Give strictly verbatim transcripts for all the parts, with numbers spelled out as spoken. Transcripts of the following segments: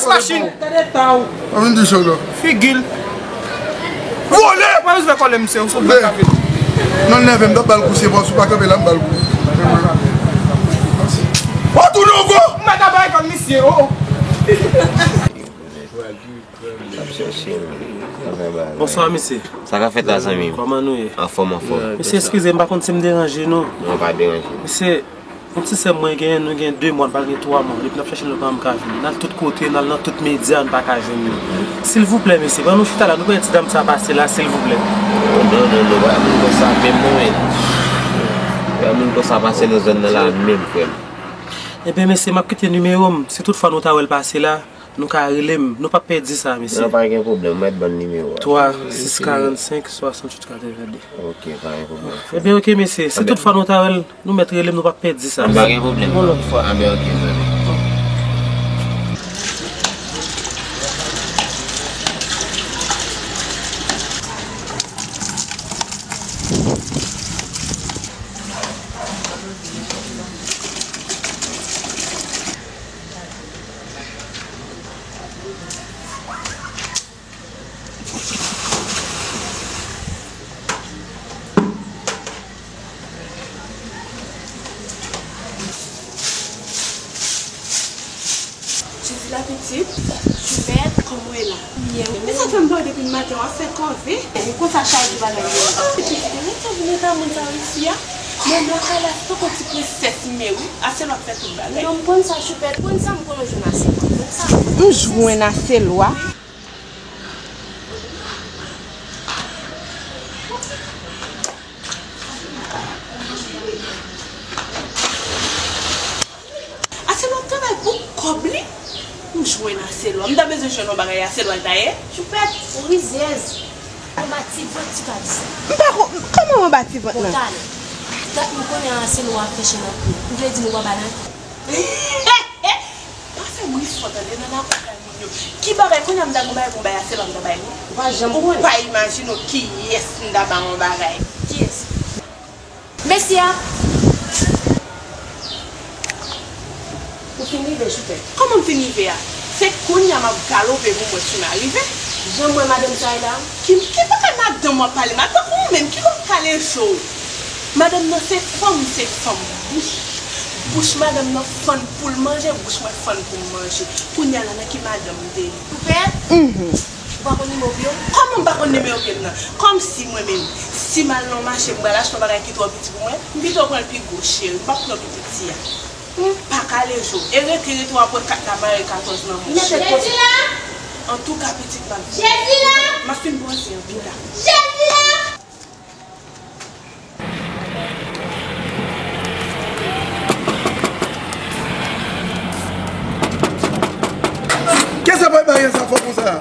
Pyès machin. Gade eta w. Mwen vin di sa la. Figi l. Vole! Mwen bezwen kole misye, ou sou blòk avè l. Non, nève m, t ap ba l kou, se bon, si w pa kanpe la, m ba l kou. W ap tounen ankò! M pa ka bay kòl misye, oh! Bonswa, mesye. Sa k ap fèt la, zanmi m? Kòman nou ye? Anfòm, anfòm. Mesye, eskize m, m pa konn si m deranje nou. Non, pa deranje. Mesye, yon ti sè mwen genyen, nou gen de mwa, n pral gen twa mwa. Depi n ap chèche l, nou pa janm ka jwenn li. N al tout kote, n al nan tout medya, n pa ka jwenn li. Silvouplè, mesye, ban nou chita la, nou pèdi ti dam sa pase la, silvouplè. Non, non, non, non, pa moun konsa menm non, men. Pa moun konsa pase nan zòn nan la menm, frè m. Ebyen, mesye, m ap kite nimewo m. Si toutfwa nou ta wè l pase la, nou ka rele m. Nou p ap pèdi sa, mesye. Non, pa gen pwoblèm, mèt ban nimewo a. Twa sis karannsenk swasanntuit katrevenndez. Ok, pa gen pwoblèm. Ebyen, ok, mesye. Si toutfwa nou ta wè l, nou mèt rele m, nou p ap pèdi sa. Pa gen pwoblèm. Yon lòt fwa. Anben, ok, zanmi. Jezi la pitit, Jumèt, kòman w ye la? Byen. Men sa fè m ba w depi maten w ap fè kòve. Ou konsa chaje bagay yo. Pitit, men sa vin eta moun sa isi a. Mwen nan kalas tankou ti prensès m ye wi. Ase l w ap fè tout bagay. Non, m konn sa Choupèt, konn sa m konnen w jwenn ase. M jwenn ase lwa. Ase l ap travay pou kòb li. M jwenn ase. Aselwa, m ta bezwen jwenn yon bagay Aselwa l ta ye. Choupèt, ou rizyèz. Anba ti vant, ti pa di sa. M pa ko-, kòman anba ti vant nan? Bon, talè. Dat m konnen Aselwa fè chen nan kou. Ou vle di nou pa bay nan? Pa fè bri fò tande nan lakou kay moun yo. Ki bagay, kounye a m ta gon bagay pou m bay Aselwa m ta bay nou. Ou pa janm konnen. Ou pa imajine w kiyès m ta ba yon bagay. Kiyès? Mesye a! Ou fin rive, Choupèt. Kòman m fin rive a? Se kounye a m ap galope pou m wè si m a rive. Jan m wè madanm sa ye la. Ki, ki bagay madanm w ap pale? Madanm ou menm, ki lè w kale je w? Madanm nan se fanm, se fanm bouch. Bouch madanm nan fann pou l manje, bouch mwen fann pou m manje. Kounye a la, nan ki madanm m te ye? Choupèt? Mhm. Ou pa konn nimewo pye w? Kòman m pa konn nimewo pye m nan? Kòmsi mwen menm, si m al nan mache, m pral achte yon bagay ki twò piti pou mwen, m pito pran l pi gwo, cheri, m p ap pran pi piti a. M pa kale je w. E rete, rete w ap wè kat la mare katòz nan mouch. Antouka, pitit, m ap vini. M ap fin bwase an pita. Kisa pral bay sa fò konsa?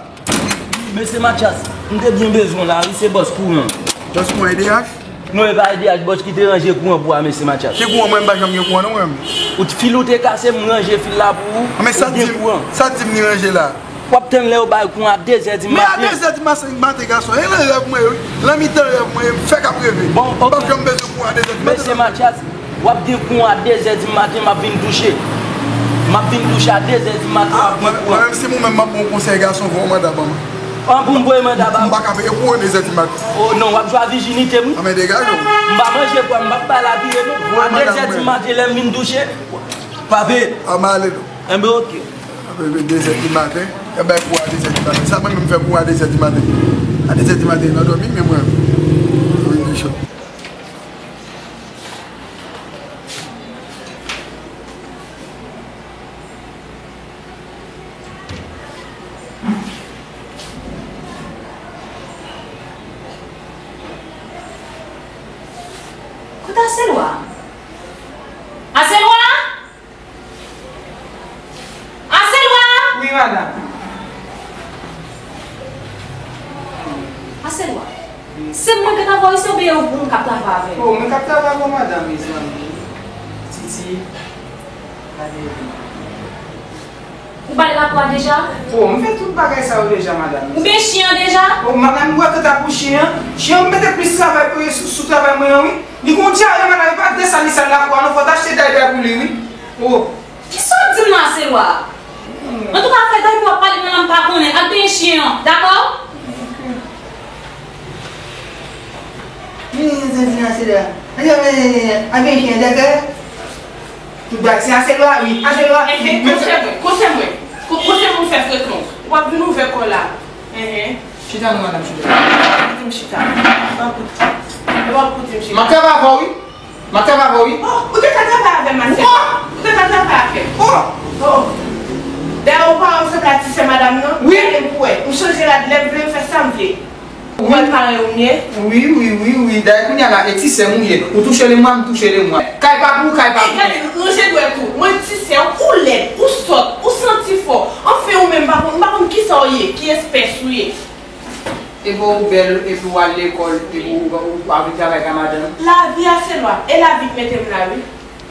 Mesye Mathias, m te byen bezwen w la wi, se bòs kouran. Bòs kouran E D H? Non, e pa E D H, bòs ki te ranje kouran pou a, mesye Mathias. Ki kouran? Mwen, m pa janm gen kouran non, mwen. Ou t-, fil ou te kase, m ranje fil la pou ou, ou gen kouran. Sa di m li ranje la? W ap tann lè yo bay kouran a de zè di maten. Men a de zè di maten, maten, gason, e nan rèv mwen ye wi. Nan mitan rèv mwen ye, m fèk ap reve. Bon, ok. M p ap janm bezwen kouran a de zè di maten. Mesye Mathias, w ap gen kouran a de zè di maten, m ap vin touche. M ap vin touche a de zè di maten, w ap gen kouran. Mwen menm, si mwen menm m ap ba w konsèy, gason, voye manda ban mwen. An, pou m voye manda ba ou? M pa ka peye kouran de zè di maten. O non, w ap jwe a vijinite m wi. Anben degaje w. M pa manje pwa, m p ap bay lapiye non. A de zè di maten, lè m vin touche, pa peye. Anben ale non. Enben, oke. Apre de zè di maten, y ap bay kou a de zè di maten. Sa mwen menm fè kou a de zè di maten? A de zè di maten, nan dòmi, men mwen. Wi, Michel. Kote Aselwa? Aselwa? Aselwa! Wi, madanm. Aselwa, se mwen k ap travay isi oubyen yon moun k ap travay avè m? O, mwen k ap travay avè w, madanm, mezanmi. Titi, gade li. Ou bale lakou a deja? O, m fè tout bagay sa yo deja, madanm. Ou benyen chen an deja? O, madanm, ou wè kanta pou chen an? Chen an, m mete plis travay pou li sou, sou travay mwen an, wi. Li gon dyare, madanm, li pa desann li sal lakou a non, fò w t achte daypè pou li, wi. O. Kisa w ap di m nan, Aselwa? Hmm. Antouka, fè daypè w ap pale nan lang m pa konnen. Al benyen chen an, dakò? Wi, wi, wi, Aselwa. Al benyen chen an, dakò? Tout bagay, se Aselwa, wi. Aselwa. Enhen, konsèy mwen, konsèy mwen. Ko-, konsèy mwen fè frekan. W ap vin ouvè kò w la. Enhen. Chita non, madanm, chita. Kote m chita? E pa pou, e pa pou di m chita. M ap travay avè w, wi. M ap travay avè w, wi. O, ou te ka travay avè m, Aselwa. Ou te ka travay avè m. O! O! Dayè, ou pa wè m sanble a ti sè madanm nan? Wi. Gade m pou wè. M chanje rad lè m vle, m fè sa m vle. Ou wè l parèy ou m ye? Wi, wi, wi, wi. Dayè, kounye a la, e ti sè m ou ye. Ou touche lemwa, m touche lemwa. Kay pa pou ou, kay pa pou mwen. E gade, ranje dwèt ou. Mwen ti sè w, ou lèd, ou sòt, ou santi fò. Anfen, ou menm, m pa konn, m pa konn kisa w ye, ki espès ou ye. Epi w bèl, epi w al lekòl, epi w, w, w al vin travay kay madanm. Lavi a se lwa, e lavi k mete m la, wi.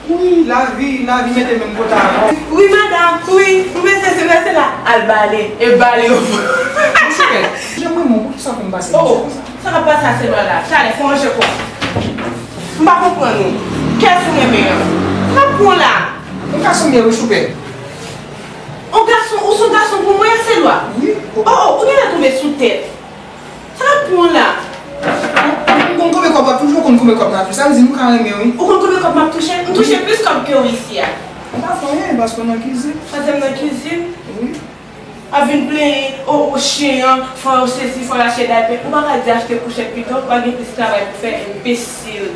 Wi, lavi, lavi mete m menm kote avè w. Wi, madanm, wi, m bezwen se mèsi la, al bale, e bale yo. Mwen sou kè. Jan mwen, mwen, poukisa w fè m pase konsa? Oh, sa k ap pase a se lwa la, talè, fè yon je kò. M pa konprann ou. Kiyès ou renmen an? Sa k ap pran w la? Yon gason m ye wi, Choupè. Yon gason, ou se yon gason pou mwen, a se lwa? Wi. Oh, oh, ou genlè tonbe sou tèt. Sa k ap pran w la? M konn konbyen kòb w ap touche, ou konn konbyen kòb m ap touche. Sa vle di nou ka renmen wi. Ou konn konbyen kòb m ap touche? M touche plis kòb ke w isi a. M pa fè anyen, paske w nan kizin. Paske m nan kizin? Wi. W ap vin plenyen, o, o, chen an, fò w sesi, fò w achte daypè. Ou pa ka di achte kouchèt pito, w pa gen plis travay pou fè, enbesil.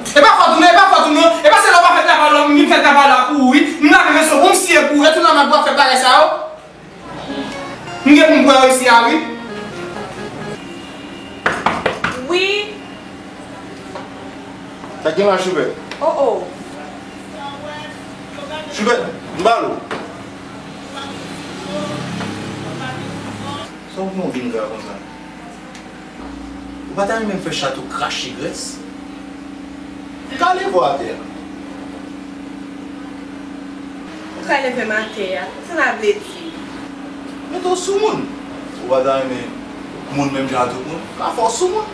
E pa fòt ou non, e pa fòt ou non. E pa se lè w pa fè travay la, m vin fè travay la pou ou wi. M lave veso pou m siye pou ou, e tou nan mat w ap fè bagay sa yo. M gen pou m pran yo isi a wi. Wi. Sa gen la, Choupè? Oh, oh. Choupè, m ba l ou. Kòman w vin gra konsa? Ou pa ta renmen m fè chat ou krache grès? M ka leve w atè a. Ou ka leve m atè a? Sa sa vle di? Mete w sou moun. Ou pa ta renmen moun menm jan ak tout moun? M ka fè w sou moun.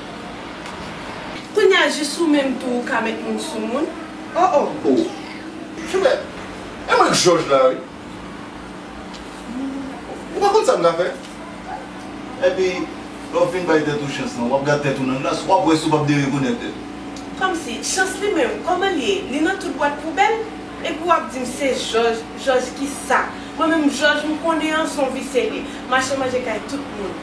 Kounye a, jis ou menm tou ou ka met moun sou moun? Oh, oh. Oh. Choubè, e mwen k jòj la, wi. Ou pa konn sa m ka fè? Epi, lè w fin bay tèt ou chans lan, w ap gad tèt ou nan glas, w ap wè si w p ap derekonèt tèt ou. Kòmsi, chans li menm, kòman l ye? Li nan tout bwat poubèl? Epi w ap di m se jòj, jòj kisa? Mwen menm, jòj m konnen an, se yon visye li. Mache manje kay tout moun.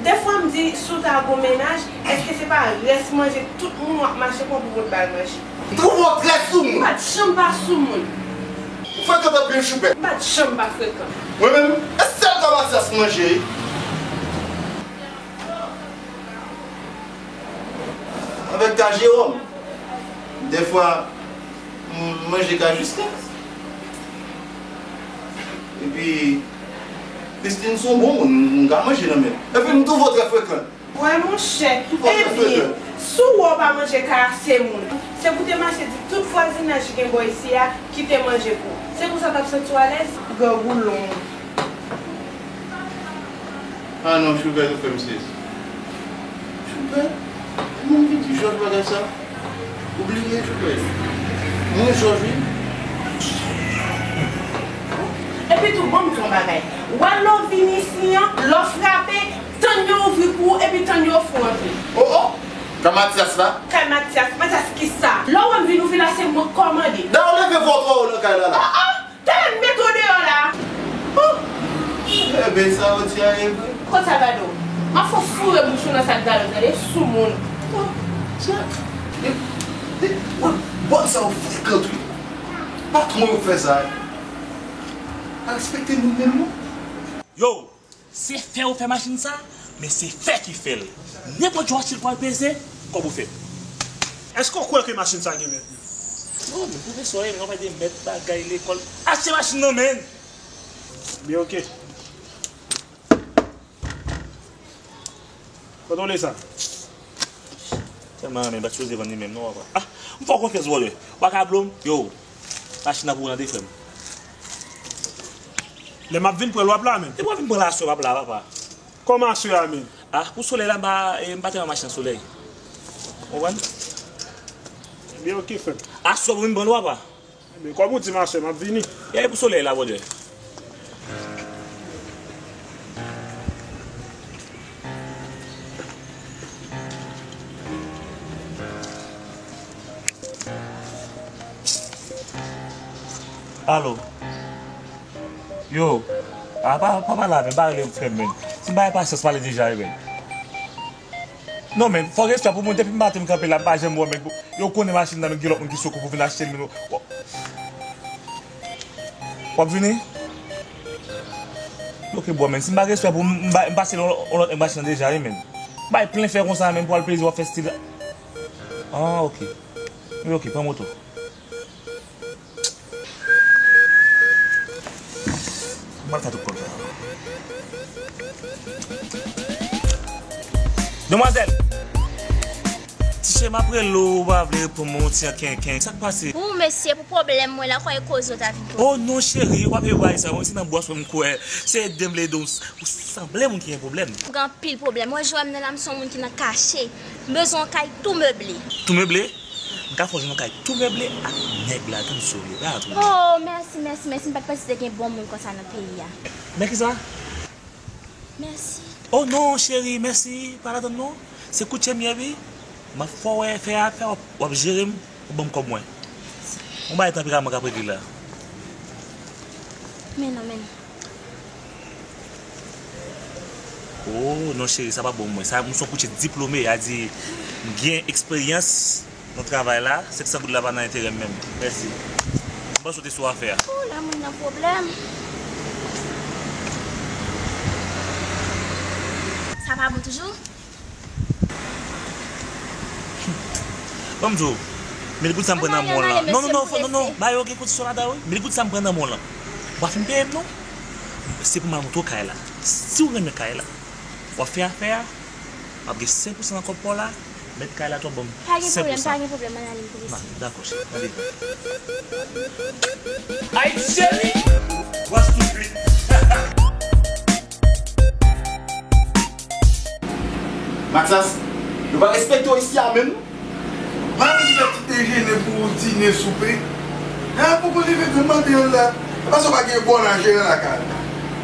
Dèfwa m di, si w ta gon mennaj, èske se pa rès manje tout moun w ap mache pran pou w pot ba l manje? M twouve w trè sou moun. M pa t janm pa sou moun. Ou frekan anpil, Choubè. M pa t janm pa frekan. Mwen menm, e sèl ka Matyas manje. Avèk ka Jewòm. Dèfwa, m manje ka Jisten. Epi, Kristin se yon bon moun, m ka manje nan men l. Epi, m twouve w trè frekan. Wè monchè, ebyen, si w wè w pa manje ka ase moun, se pou w te mache di tout vwazinaj ki gen bò isi a kite manje pou w. Se konsa w t ap santi w alèz? Grangoulon. Ah non, Choubè, ou fè m sezi. Choubè? Moun ki di Jòj bagay sa? Ou bliye, Choubè? Mwen Jòj, wi. Epi tou, ban m di w yon bagay. Wè lè w vin isi an, lè w frape, tann yo ouvri pou ou epi tann yo ofri w antre. Oh, oh! Ka Matyas la? Kay Matyas? Matyas kisa? Lè w wè m vin ouvri la, se mwen k kòmande. Dayè, w leve vwa w twò wo nan kay la, la. Ah, ah! Talè m mete w deyò la. Oh! Ebyen, sa yo di a ye vre. Kot sa gade w? M ap fè w foure bouch ou nan sak gade w, tande, sou moun. Oh, sa, e, e, wè, bòn sa yo frekan tou. Patwon yo fè sa. Pa respekte moun menm, non. Yo! Se fè ou fè machin sa, men se fè ki fè l. Nenpòt jou Achil pral peze, kòb ou fèt. Èske w kwè ke machin sa gen mèt li? Non, men pwofesè, w ap pale de mèt bagay lekòl. Achte machin nan, menn! Byen, oke. Kontwole sa. Tèlman renmen, m pa t sipoze vann li menm non, papa. Ah, m fè w konfyans, vòlè. W pa ka blo m? Yo, machin nan pou ou tande, frè m. Lè m ap vin pran l, w ap la menm? Depi w ap vin pran l aswè, w ap la, papa. Kòman aswè a menm? Ah, pou solèy la, m pa, eh, m pa te nan machin nan solèy. Ou konprann? Ebyen, oke, frè m. Aswè pou vin pran l, papa. Men kòm ou di m aswè, m ap vini. E pou solèy la, brother. Alo. Yo. A, pa, pa pale avè m, pa rele m frè m, menn. Si m pa gen pasyans, pale deja, wi, menn. Non, men, fò respè pou moun, depi maten m kanpe la, m pa janm wè, men, yo konnen machin nan, men gen lòt moun ki sou kou pou vin achte l, men, w-, w ap vini? Bloke bò, men, si m pa gen respè pou m, m ba-, m pase yon lòt, yon lòt nèg machin nan deja, wi, men. Bay plen fè konsa, men, pou al peze, w ap fè stil. Ah, ok. Wi, ok, pran moto. Mwen fè tout kòb sa. Demwazèl! Ti cheri, m ap rele w, ou pa vle reponn mwen, yon ti an kenken. Sa k pase? Ou, mesye, pou pwoblèm mwen la, kote koze w ta vin pran? Oh non, cheri, ou pa vle bay sa, mwen se nan bwòs mwen m kwè. Se ede m ede w, ou sanble moun ki gen pwoblèm. M gen anpil pwoblèm. Wè, jan w wè m nan la, m se yon moun ki nan kache. M bezwen yon kay tou meble. Tou meble? M ka fè w jwenn yon kay tou meble ak nèg la, tann sou li, pa twouble. Oh, mèsi, mèsi, mèsi. M pa t panse te gen bon moun konsa nan peyi a. Men kisa? Mèsi. Oh non, cheri, mèsi. Pa ladann non. Se koutje m ye, wi. M ap fè w wè, fè afè, w ap, w ap jere m, w ap ban m kòb mwen. Yon bagay tanperaman k ap regle la. Men non, men non. Oh, non, cheri, sa pa bon pou mwen. Sa, m se yon koutje diplome, a di, m gen eksperyans nan travay la, senk san goud la pa nan enterè m menm. Mèsi. M panse w te sou afè a. Ou, lè moun nan pwoblèm. Sa pa bon toujou? Ban m di w, mil goud sa m pran nan men w lan. Non, non, non, non, non, ba yo gen kondisyon ladan, wi. Mil goud sa m pran nan men w lan. W pa fin peye m, non. Se pou m al montre w kay la. Si w renmen kay la, W ap fè afè a, w ap gen senk pousan nan kòb pa w la, mèt kay la tou ap ban m senk pousan. Pa gen pwoblèm, pa gen pwoblèm, ann ale m pou mesye. Dakò, cheri, mande. Ay, cheri! What's to drink? Mathias, yo pa respekte w isi a menm. Mari ki fè ti dejene pou dine, soupe. Lè a poko leve granm maten an la. E paske w pa gen bon nan jere lakay la.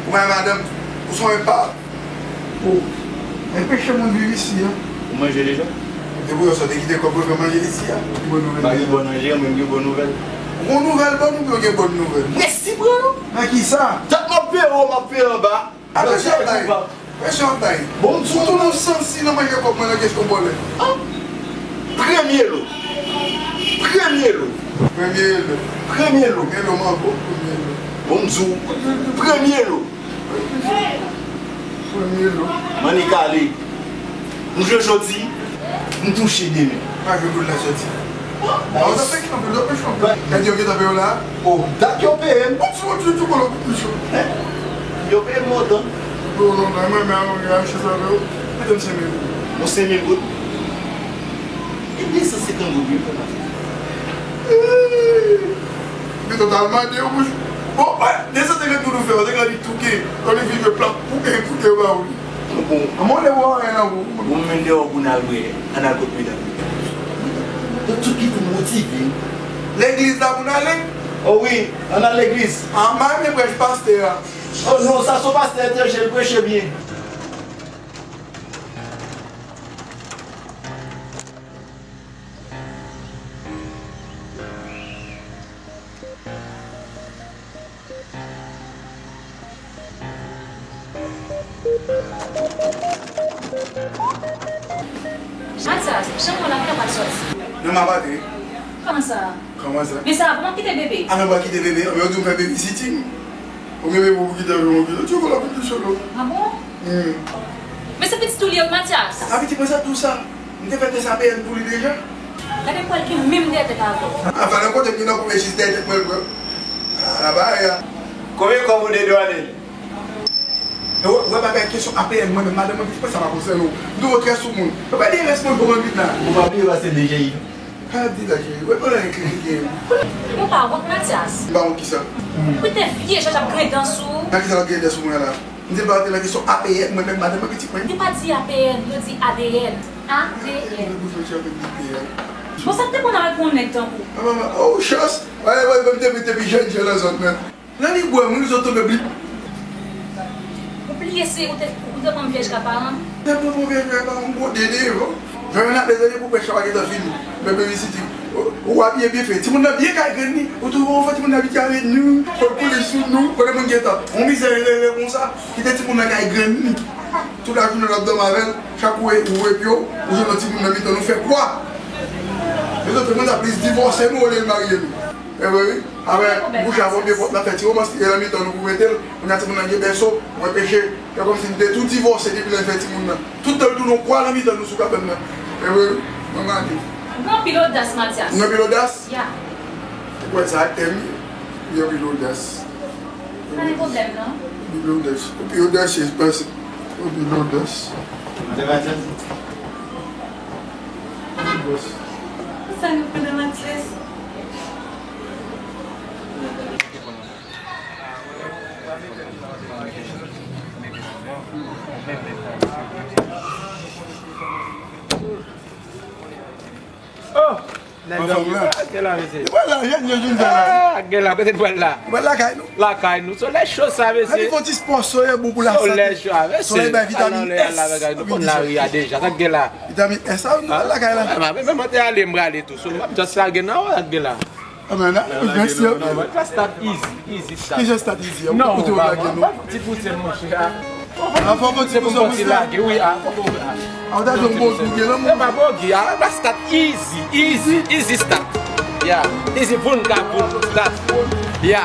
Ou bay madanm, ou son enpa. Oh. Enpeche moun viv isi a. Ou manje deja? Depi yo sot te kite kòb pou fè manje isi a. Ki bon nouvèl? Pa gen bon nan jere, mwen gen bon nouvèl. Bon nouvèl, bon nouvèl, gen bon nouvèl. Mèsi, Brano. Nan ki sa? Dat m ap veye w, m ap veye anba. Atensyon ap bay. Atensyon ap bay. Bon, m di w. Tout moun sansi nan manje kòb mwen nan kesyon bòlè. Premye lo. Premye lo. Premye lo. Premye lo. Premye lo, mango. Premye lo. Bon, m di w. Premye lo. Premye lo. Mannik ale. M jwe jodi, m touche demen. Pa jwe boul la soti. Ba yo tanpe kanpe, yo tanpe kanpe. Gade yo gentan peye w la. Oh, dat yo peye m. Bon, ti, ti, ti, kolo pou plis yo. Yo peye m lontan. Yo lontan, mwen, men, mwen, mwen, achte sa avè w. Mete m senk mil goud. Bon, senk mil goud. E de san senkant goud, wi, frè Mathias. Eee, men totalman de yo, bouch. Bon, wè, de san senkant goud ou fè, ou te ka di touke. Lè li vin jwe plap, pou en koute yo ba ou li. Bon. Anmwey, ou anyen nan ou. Bon, men deyò pou n al bwè, ann al kot medam yo. Yo tout gentan motive. Legliz la pou n ale? O wi, ann al legliz. A, m pa renmen prèch pastè a. O non, sa se yon pastè etranje, l preche byen. Mathias, chanm w la, m kapab sòti? Non, m ap antre. Kòman sa? Kòman sa? Men sa, kòman w kite bebe? A, men mwen kite bebe, men yo di m fè babysitting. Ou gen bebe pou kite avè mwen, kite. Ti kola pou ti solo. A bon? Hmm. Men se pitit ou li ye, Mathias? A, pitit mwen sa, tou sa. M te fè tès A P N pou li deja. Gade pwèl ki menm dèyè tèt avè w. A, valè kote m gen nan koupe jis dèyè tèt mwen l pran. A, la bagay la. Konbyen kòb ou te dwe ane l? E wè, wè bagay kesyon A P N, mwen menm, madanm mwen, pitit mwen sa pa konsène w. M twò trè sou moun. Yo pa deye rès mwen pou mwen vin la. Ou pa bliye pase D J I. Pa di la, cheri. Wè, konnen ki gen. Ou pa wont, Mathias? M pa wont kisa? Pou te vye jan ap griyen dan sou ou. Nan kisa l ap griyen dan sou mwen la? M te ba w te nan kesyon A P N, mwen menm, madanm mwen, pitit mwen. Li pa di A P N, yo di A D N. A D N. Mwen bouch mwen chèf mwen di P N. Bon, sa k te pran nan al pran yon nèg tankou? A, manman, oh, chans. Wè, wè, mwen te, te pi jèn, jèn nan zòn nan. Nan li bwè, moun zòt tonbe bli. Ou bliye se ou te, ou te pran vyèj ka paran? Nan pran vyèj ka paran, m gwo dede, bon. Jwenn ap dezole pou pèch la pa gentan fini. Men babysitting. Ou, ou abiye byen fè. Timoun nan byen kay grenn li. Ou twouve yon fwa timoun nan abitye avè nou. Fò l koule sou nou. Kote moun gentan. On mizè rele konsa. Kite timoun nan kay grenn li. Tout lajounen l ap dòmi avè l. Chak ou, ou epi w, ou jwenn yon timoun nan mitan nou fè kwa. Mezanmi, moun sa plis divòse nou olye l marye nou. E vre, wi. Apre, bouch la, bon, byen pwòp, n ap fè ti romans, li nan mitan nou pou mete l. Kounye a, timoun nan gen bèso, mwen peche. Fè kòmsi n te tou divòse depi lè n fè timoun nan. Tout tan l tounen yon kwa nan mitan nou sou kabann nan. E vre, wi. Mwen gade. Ou gen anpil odas, Mathias. Ou gen anpil odas? Ya. Ou kwè sa ak tèm li? Ou gen anpil odas. Pa gen pwoblèm, non. Ou pi odasye, ou pi odasye, pase. Ou pi odas. Mathias. Odas. Sa nou fè nan Mathias? Oh! Nèg yo, ah, gen la, mesye. Li pral la, jèn, jèn, jèn, jèn la. Ah, gen la, kote l pral la? Li pral lakay nou. Lakay nou. Solèy cho sa, mesye. Li fè ti spò, solèy bon pou lasante. Solèy cho a, mesye. Solèy bay vitamin S. Ou konn lari a deja, sa k gen la? Vitamin S, sa, nou pral lakay la. Ah, men, men, mwen te ale, m prale tou. So, m ap just lage nan, sa k gen la? Ah, men, la, mèsi, non, non, non, pa start easy, easy start. Ki jan start easy a? Non, ou pa lage, non. Ti pouse, monchè. Ah, fò fò ti pouse, monchè. Lage, wi, ah, fò fò. Ah, ou ta di yon bon gouye, non? E pa bon gouye, ah, pa start easy, easy, easy start. Yeah, easy, vun ka vun, start. Yeah.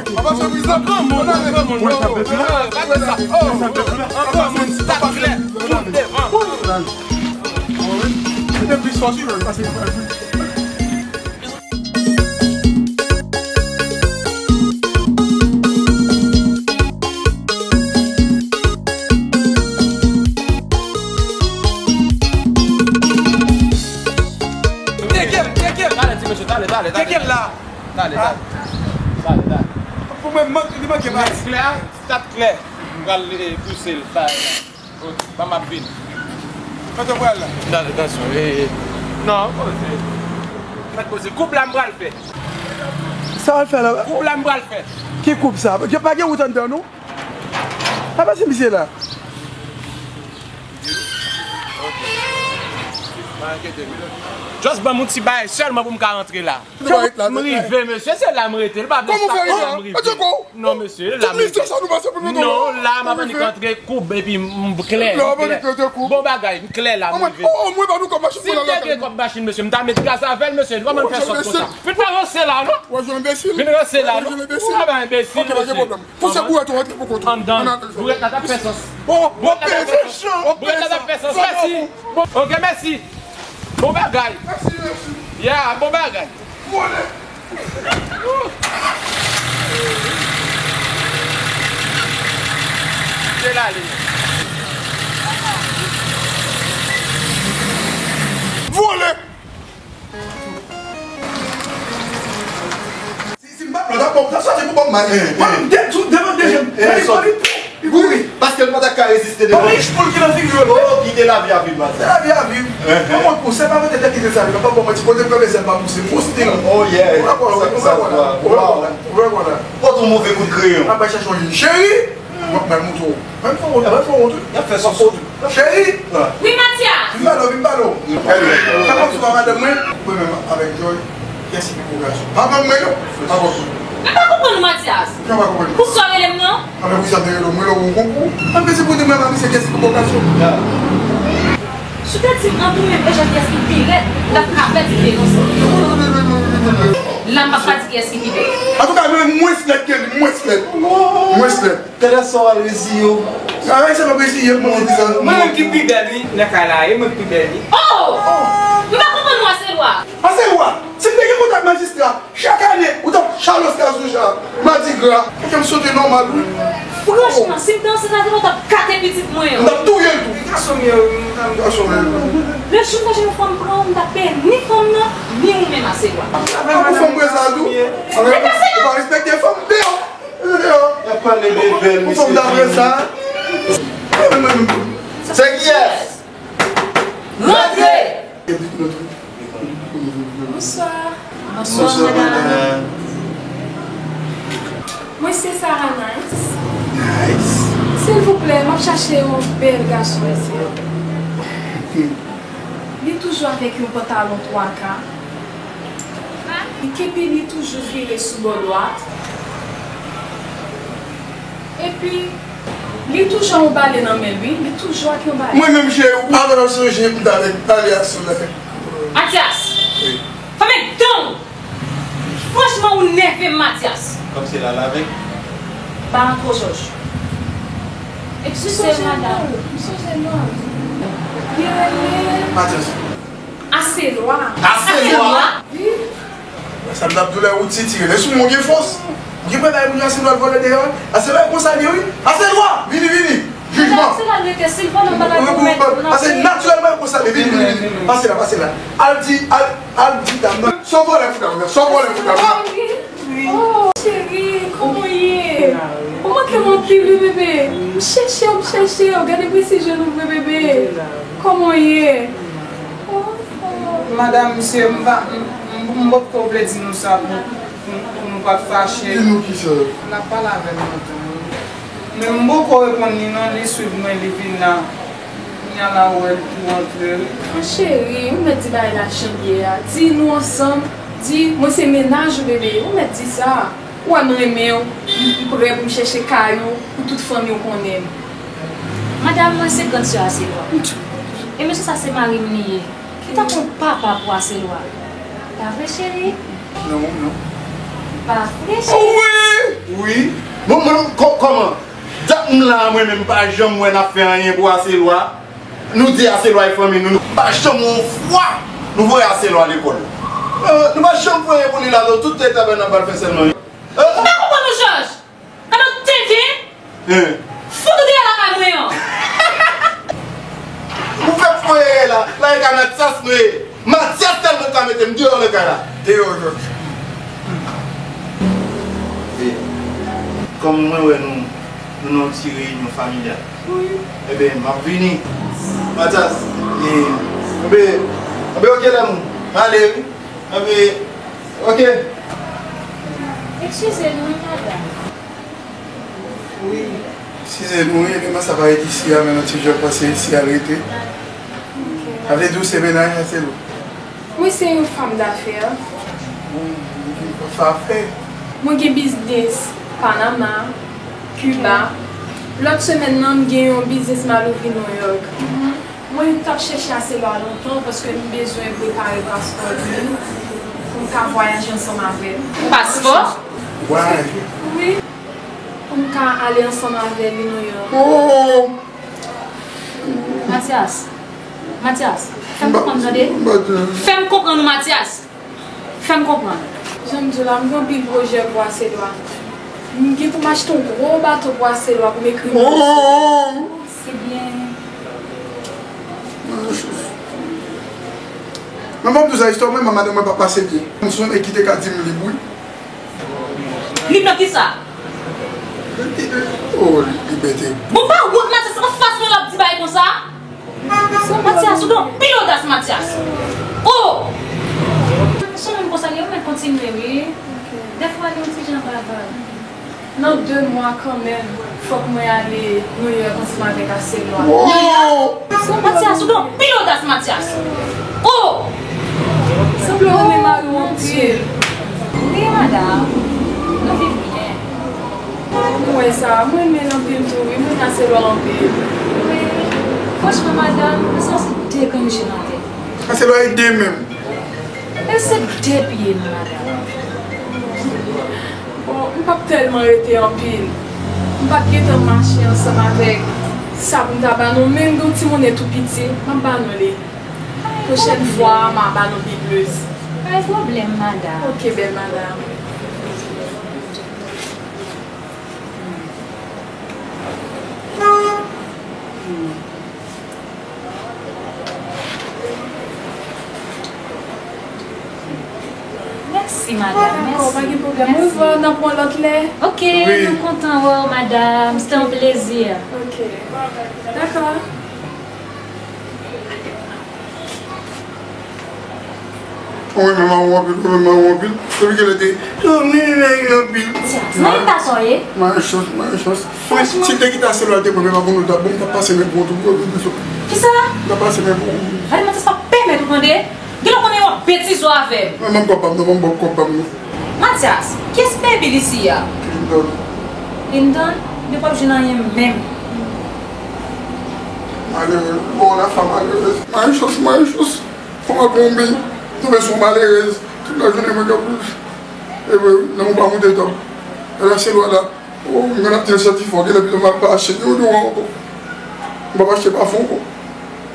Papa se prizon. An granmoun, an granmoun, non. Pa fè sa. Oh, an granmoun, stat klè. Moun devan. Mete plis fòs wi, pase. Teke l, teke l. Tale, ti mesye, tale, tale, tale. Teke l la. Tale, tale. Tale, tale. Pou mwen, mank, li manke baz. Klè, stat klè. M pral, eh, pouse l. Sa, ok, ban m ap vin. Kote w pral la? Tale, tansyon. Eh, eh. Non, poze. Mèt poze. Koup la m pral fè. Sa w al fè la? Koup la m pral fè. Ki koup sa? Gen, pa gen wout anndan, non? Pa pase misye la. Just ban m yon ti bagay sèlman pou m ka rantre la. M rive, mesye, se la m rete. L pa vle sa, m rive. Non, mesye, la m rive. Non, la m ap annik antre koub epi m klè, m klè. Bon bagay, m klè la, m rive. Si m te gen kòb machin, mesye, m ta met gaz avè l, mesye. Kòman l fè sòt konsa? Vin pa ranse la, non. Vin ranse la, non. Ou pa enbesil, mesye. Pouse bourèt ou antre pou kont ou. Anndan. Bourèt la t ap fè sans. Bon, bon, peze chan. Bourèt la t ap fè sans. Mèsi. Ok, mèsi. Bon bagay. Mèsi, mèsi. Yeah, bon bagay. Vole. Se la li. Vole. Si, si m pa pran, ta bon, ta soti pou Bob Marley. Mwen menm, de, sou, devan dezyèm. Mwen li, mwen li tou. Li kouri. Paske l pa ta ka reziste devan. Mwen li, poul ki nan figi yo. Oh, kite lavi a viv, madanm. Se lavi a viv. Mwen konn pou, se pa mete tèt kite sa, li pa bon, mwen ti kote m kanpe, sèl pa pouse. Pou stil. Oh, yeah. Ou wè konn, ou wè konn. Ou wè konn. Ou wè konn. Pote yon move kout kreyon. Apre chèche yon cheri. Mwen pral montre w. Mwen fè wont, mwen fè wont, wi. Y ap fè sòs. Cheri! Wi, Matyas! Vin pale w, vin pale w. Fè kòmsi w pa madanm mwen. Mwen menm avèk Joy, kiyès ki pi gwo gason? Pa konn mwen, non? Pa konn. Mwen pa konprann ou, Matyas. Jan w pa konprann mwen? Poukisa w rele m non? Anben, poukisa m te rele w? Mwen rele w yon konkou. Anben, se pou di mwen, pa misye kiyès ki pi gwo gason. Si w te di m ant ou menm e Joy kiyès ki pi rèd, m t ap ka fè diferans. La, m p ap ka di kiyès ki pi bèl. Antouka, mwen mwens lèd ke li, mwens lèd. Mwens lèd. Tèlè sa w al reziye w. Sa, se pa reziye m, mwen di sa. Mwen menm ki pi bèl, wi, nan kay la, e mwen ki pi bèl, wi. Oh! M pa konprann mwen, Aselwa. Aselwa, si m te gen kontak majistra, chak ane, ou t ap chal Oscar sou cha, madigra. Fòk m sote nòmal, wi. Franchman, si m te ansent avè w, ou t ap kate pitit mwen an. M t ap touye l tou. Gason m ye, wi, m gason m ye. Le jou m ta jwenn yon fanm pran w, m t ap peye ni fanm nan, ni ou menm, Aselwa. Ou fè m wè sa tou. Ou pa respekte fanm deyò. Y ap pale de bèl, misye fini. Se kiyès? Rantre! Bonswa. Bonswa, madanm. Mwen se Sarah Nice. Nice. Silvouplè, m ap chache yon bèl gason isi a. Li toujou avèk yon pantalon twa ka. Epi li toujou vire sou bò dwat. Epi, li toujou ak yon bale nan men l, wi. Li toujou ak yon bale. Mwen menm, cheri, ou pa konn ap sonje m t avèk bale a sou lè. Matyas! Wi. Fèmen dan w! Franchman, ou nève m, Matyas. Kòmsi l al avèk? Ba ankò, Jòj. Epi m sonje non l, m sonje non l. Li rele Matyas. Aselwa. Aselwa? Wi. Sa m t ap di w la, ou ti tire. Lè sou mwen, ou gen fòs. Ou gen prèv a moun yo, Aselwa al vòlè deyò. Aselwa e konsa li ye, wi. Aselwa! Vini, vini. Jijman. Aselwa rete silvan nan bagay pou mèt. Paske natirèlman e konsa li ye. Vini, vini, vini. Pase la, pase la. Al di, al, al di dam nan. Sa w vòlè pou dam nan? Sa w vòlè pou dam nan? Oh, cheri, kòman w ye? Ou manke m anpil, wi, bebe. M chèche w, m chèche w. Gade presi je nou vre, bebe. Kòman w ye? Oh, oh. Madanm, mesye, m pa, m, m, m potko vle di nou sa pou, pou, pou nou pa t fache. Di nou kisa? L ap pale avè m lontan, wi. Men m poko reponn li non, li swiv mwen, li vin la. Ala wè l pou antre l. An cheri, ou mèt di bagay la jan l ye a. Di nou ansanm, di mwen se mennaj ou, bebe. Ou mèt di sa. Ou wè m renmen w, m, m prè pou m chèche kay ou, pou tout fanmi w konnen m. Madanm, mwen se grann sè Aselwa. E mesye sa se mari m li ye. Li tankou yon papa pou Aselwa. Pa vre, cheri? Non, non. Pa vre, cheri? Wi! Wi! Bon, mwen, kò-, kòman? Dat m la, mwen menm, m pa janm wè n ap fè anyen pou Aselwa. Nou di Aselwa e fanmi nou, nou pa janm yon fwa nou voye Aselwa lekòl. Euh, nou pa janm voye pou li la, non, tout travay n ap pral fè sèlman. Euh, Ou pa konprann ou, Jòj? Gade w tenten! Hein? Fout ou deyò lakay mwen an! Ou fèk foye la, la e ka Matyas nou ye. Matyas sèlman ka mete m deyò nan kay la. Deyò, Jòj. E, kòm mwen wè nou, nou nan yon ti reyinyon familyal. Wi. Enben, m ap vini. Matyas, e, enben, enben, oke, lanmou. M ale, wi. Enben, oke. Eskize nou, wi, madanm. Wi. Eskize nou, wi, epi mwen sa pa ret isi a, men yon ti jòb pase isi a l rete. Sa vle di w se mennaj Aselwa? Mwen se yon fanm dafè. Bon, ou vin pou fè afè? Mwen gen biznis Panama, Kiba. Lòt semèn nan, m gen yon biznis m al ouvri Nouyòk. Mwen t ap chèche Aselwa lontan paske m bezwen prepare paspò li pou m ka vwayaje ansanm avè l. Paspò? Why? Wi. Pou m ka ale ansanm avè li Nouyòk. Oh! Matyas. Matyas. Fè m konprann, tande? Fè m konprann, Matyas. Fè m konprann. Jan m di w la, m gen anpil pwojè pou Aselwa. M gen pou m achte yon gwo bato pou Aselwa pou m ekri. Oh! Ebyen. Men ban m di w sa, istwa mwen, madanm mwen pa pase byen. M se yon nèg ki te ka di m lib, wi. Lib nan kisa? Oh, libète. Bon, pa wont, Matyas, anfas mwen l ap di bagay konsa? Matyas, ou gen anpil odas, Matyas. Oh! Se yon nonm konsa, li mèt kontinye, wi. Dèfwa, li yon ti jan bavard. Nan de mwa kanmenm, fòk mwen ale Nouyòk ansanm avèk Aselwa. Wow! Matyas, ou gen anpil odas, Matyas. Oh! Sanble w renmen mari w anpil. Wi, madanm. Nou viv byen. Mwen sa, mwen renmen l anpil tou, wi, mwen renmen Aselwa anpil. Wi. Franchman, madanm, Aselwa se de grenn je nan tèt. Aselwa e de menm. E se de pye m, madanm. Bon, m p ap tèlman rete anpil. M p ap gentan mache ansanm avèk sa pou m ta ba nou, men m gen yon ti monnen tou piti, m ap ba nou li. Pwochèn fwa, m a ba nou pi plis. Pa gen pwoblèm, madanm. Ok, bèl madanm. Mèsi, madanm. Dakò, pa gen pwoblèm. Mèsi. Au revoir, n ap wè w lòt lè. Ok, wi, nou kontan wè w, madanm. Se te yon plezi. Ok. Dakò. Ou renmen mari w anpil, ou renmen mari w anpil. Depi kilè te, ou renmen mari w anpil. Matyas, nan eta sa w ye? Mari chans, mari chans. Mwen, si m te kite Aselwa te pran, men pa pou nou ta bon, m t ap pase men pou ou tou, pou ou tou. Kisa? M t ap pase men pou ou. Gade, Matyas, pa pèmèt ou tande. Genlè w konnen yon betiz w avè m. Mwen, ban m kòb pa m, non, ban m kòb pa m, non. Matyas, kiyès baby li si a? Clinton. Clinton? Li p ap jwenn anyen menm. Malerèz. Bon, la femme malheureuse. Mari chans, mari chans. Fò m al pran yon beny, tonbe sou yon malerèz. Tout lajounen mwen k ap, e, nan yon pa moute tanp. Gade Aselwa la. Oh, m konn ap di l santi fò, genlè pito m al pa achte deodoran ankò. M p ap achte pafon ankò.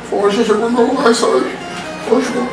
Fò mwen chèche pou m wè sa ye. Franchman.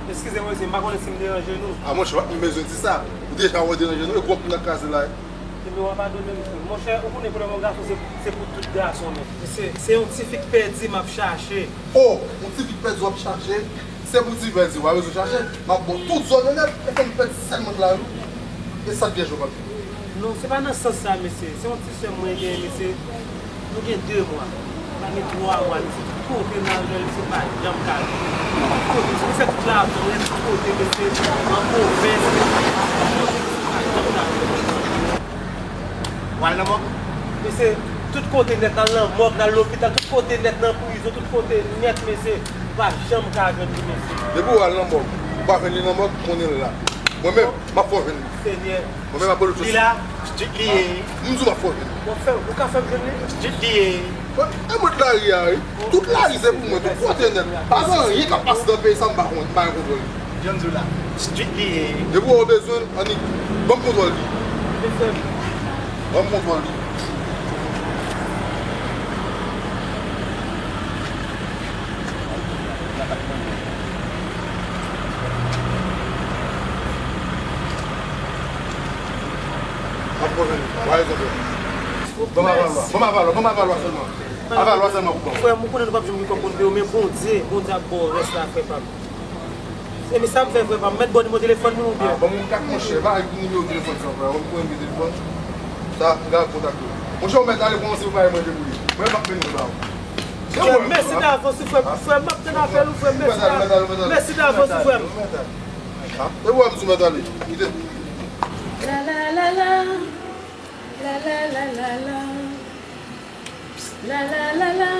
Eskize mwen, mesye, m pa konnen si m deranje nou. A, monchè, w ap bezwen di sa. Ou deja wè w deranje nou, e gwo moun k ap kraze la. Yo, w a padone m, frè. Monchè, ou konnen pwoblèm yon gason, se, se pou tout gason, men. Se, se yon tifi k pèdi m ap chache. Oh, yon tifi k pèdi w ap chache? Se pou ti pèdi w a bezwen chache. M ap ba w tout zòn yo nèt, e fè m pèdi sèlman lari. E sa k vyèj yo p ap fè? Non, se pa nan sans sa, mesye. Se yon ti sè mwen genyen, mesye. Nou gen de mwa. Pa gen twa mwa, mesye. Tout kote m al, mesye, pa janm ka jwenn li. Tout kote, se pou fè tout lavi, tout kote, mesye, nan pwovens, tout kote, mesye, pa janm ka jwenn li. W al nan mòg? Mesye, tout kote nèt, n al nan mòg, n al lopital, tout kote nèt, nan prizon, tout kote nèt, mesye, pa janm ka jwenn li, mesye. Depi w al nan mòg, ou pa jwenn li nan mòg, konnen l la. Mwen menm, m ap fè w jwenn li. Senyè. Mwen menm, m ap ba w tout. Li la, street li ye. M di w m ap fè w jwenn li. W ap fè, ou ka fè m jwenn li? Street li ye. E mwen t lari a, wi. Tout lari se pou mwen, tout kote nèt. Pa gen anyen k ap pase nan peyi sa m pa konn, m pa gen kontwòl li. Jan m di w la, street li ye. Depi w wè w bezwen l, annik, ban m kontwòl li. Ban m kontwòl li. Ban m avalwa, ban m avalwa, ban m avalwa sèlman. Avalwa sèlman pou ban m. Frè m, ou konnen nou p ap janm gen kòb pou n peye w, men Bondye, Bondye ap ba w rès la, frè pa m. E men sa m fè, frè pa m, mèt ba w nimewo telefòn mwen oubyen? Ah, ban m yon kat, monchè, pa gen nimewo telefòn sa, frè. Ban m premye telefòn. Sa, m ka kontakte w. Monchè, ou mèt ale pran yon sipayè manje pou li. Mwen, m ap mennen l ba w. Frè, mèsi davans, wi, frè. Frè, m ap tann apèl ou, frè. Mèsi davans, wi, frè. Ah, e ou a m sou mèt ale. Kite. La la la la. La la la la la. La la la la.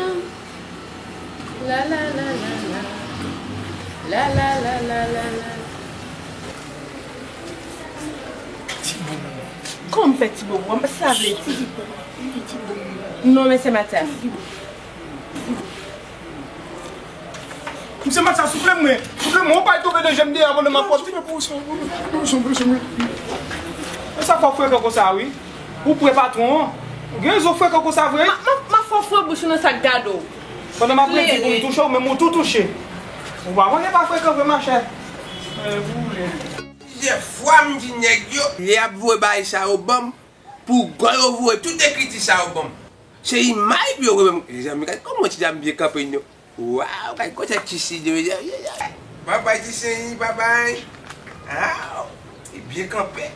La la la la la. La la la la la la. Kòman fè ti bobo? Sa vle di. Non, men se Matyas. Misye Matyas, souple mwen. Souple mwen, ou pa tonbe nan je m deyè pandan m ap pòte. E sa fò frekan konsa, wi. Ou prè patwon an. Ou gen rezon frekan konsa vre. M ap, m ap, m ap fè w fre bouch ou nan sa k gade w. Pandan m ap redi pou m touche w, menm ou tou touche. Ou pa konnen pa frekan vre, machè. Plizyè fwa m di nèg yo, lè y ap voye bagay sa yo ban m, pou gòl yo voye tout ekriti sa yo ban m. Se imaj pou yo remèm. Mezanmi, gad kòman ti dam byen kanpe non. Waw, gad kote ti Sidi, mezanmi. Babay ti Sidi, babay. Aw, li byen kanpe.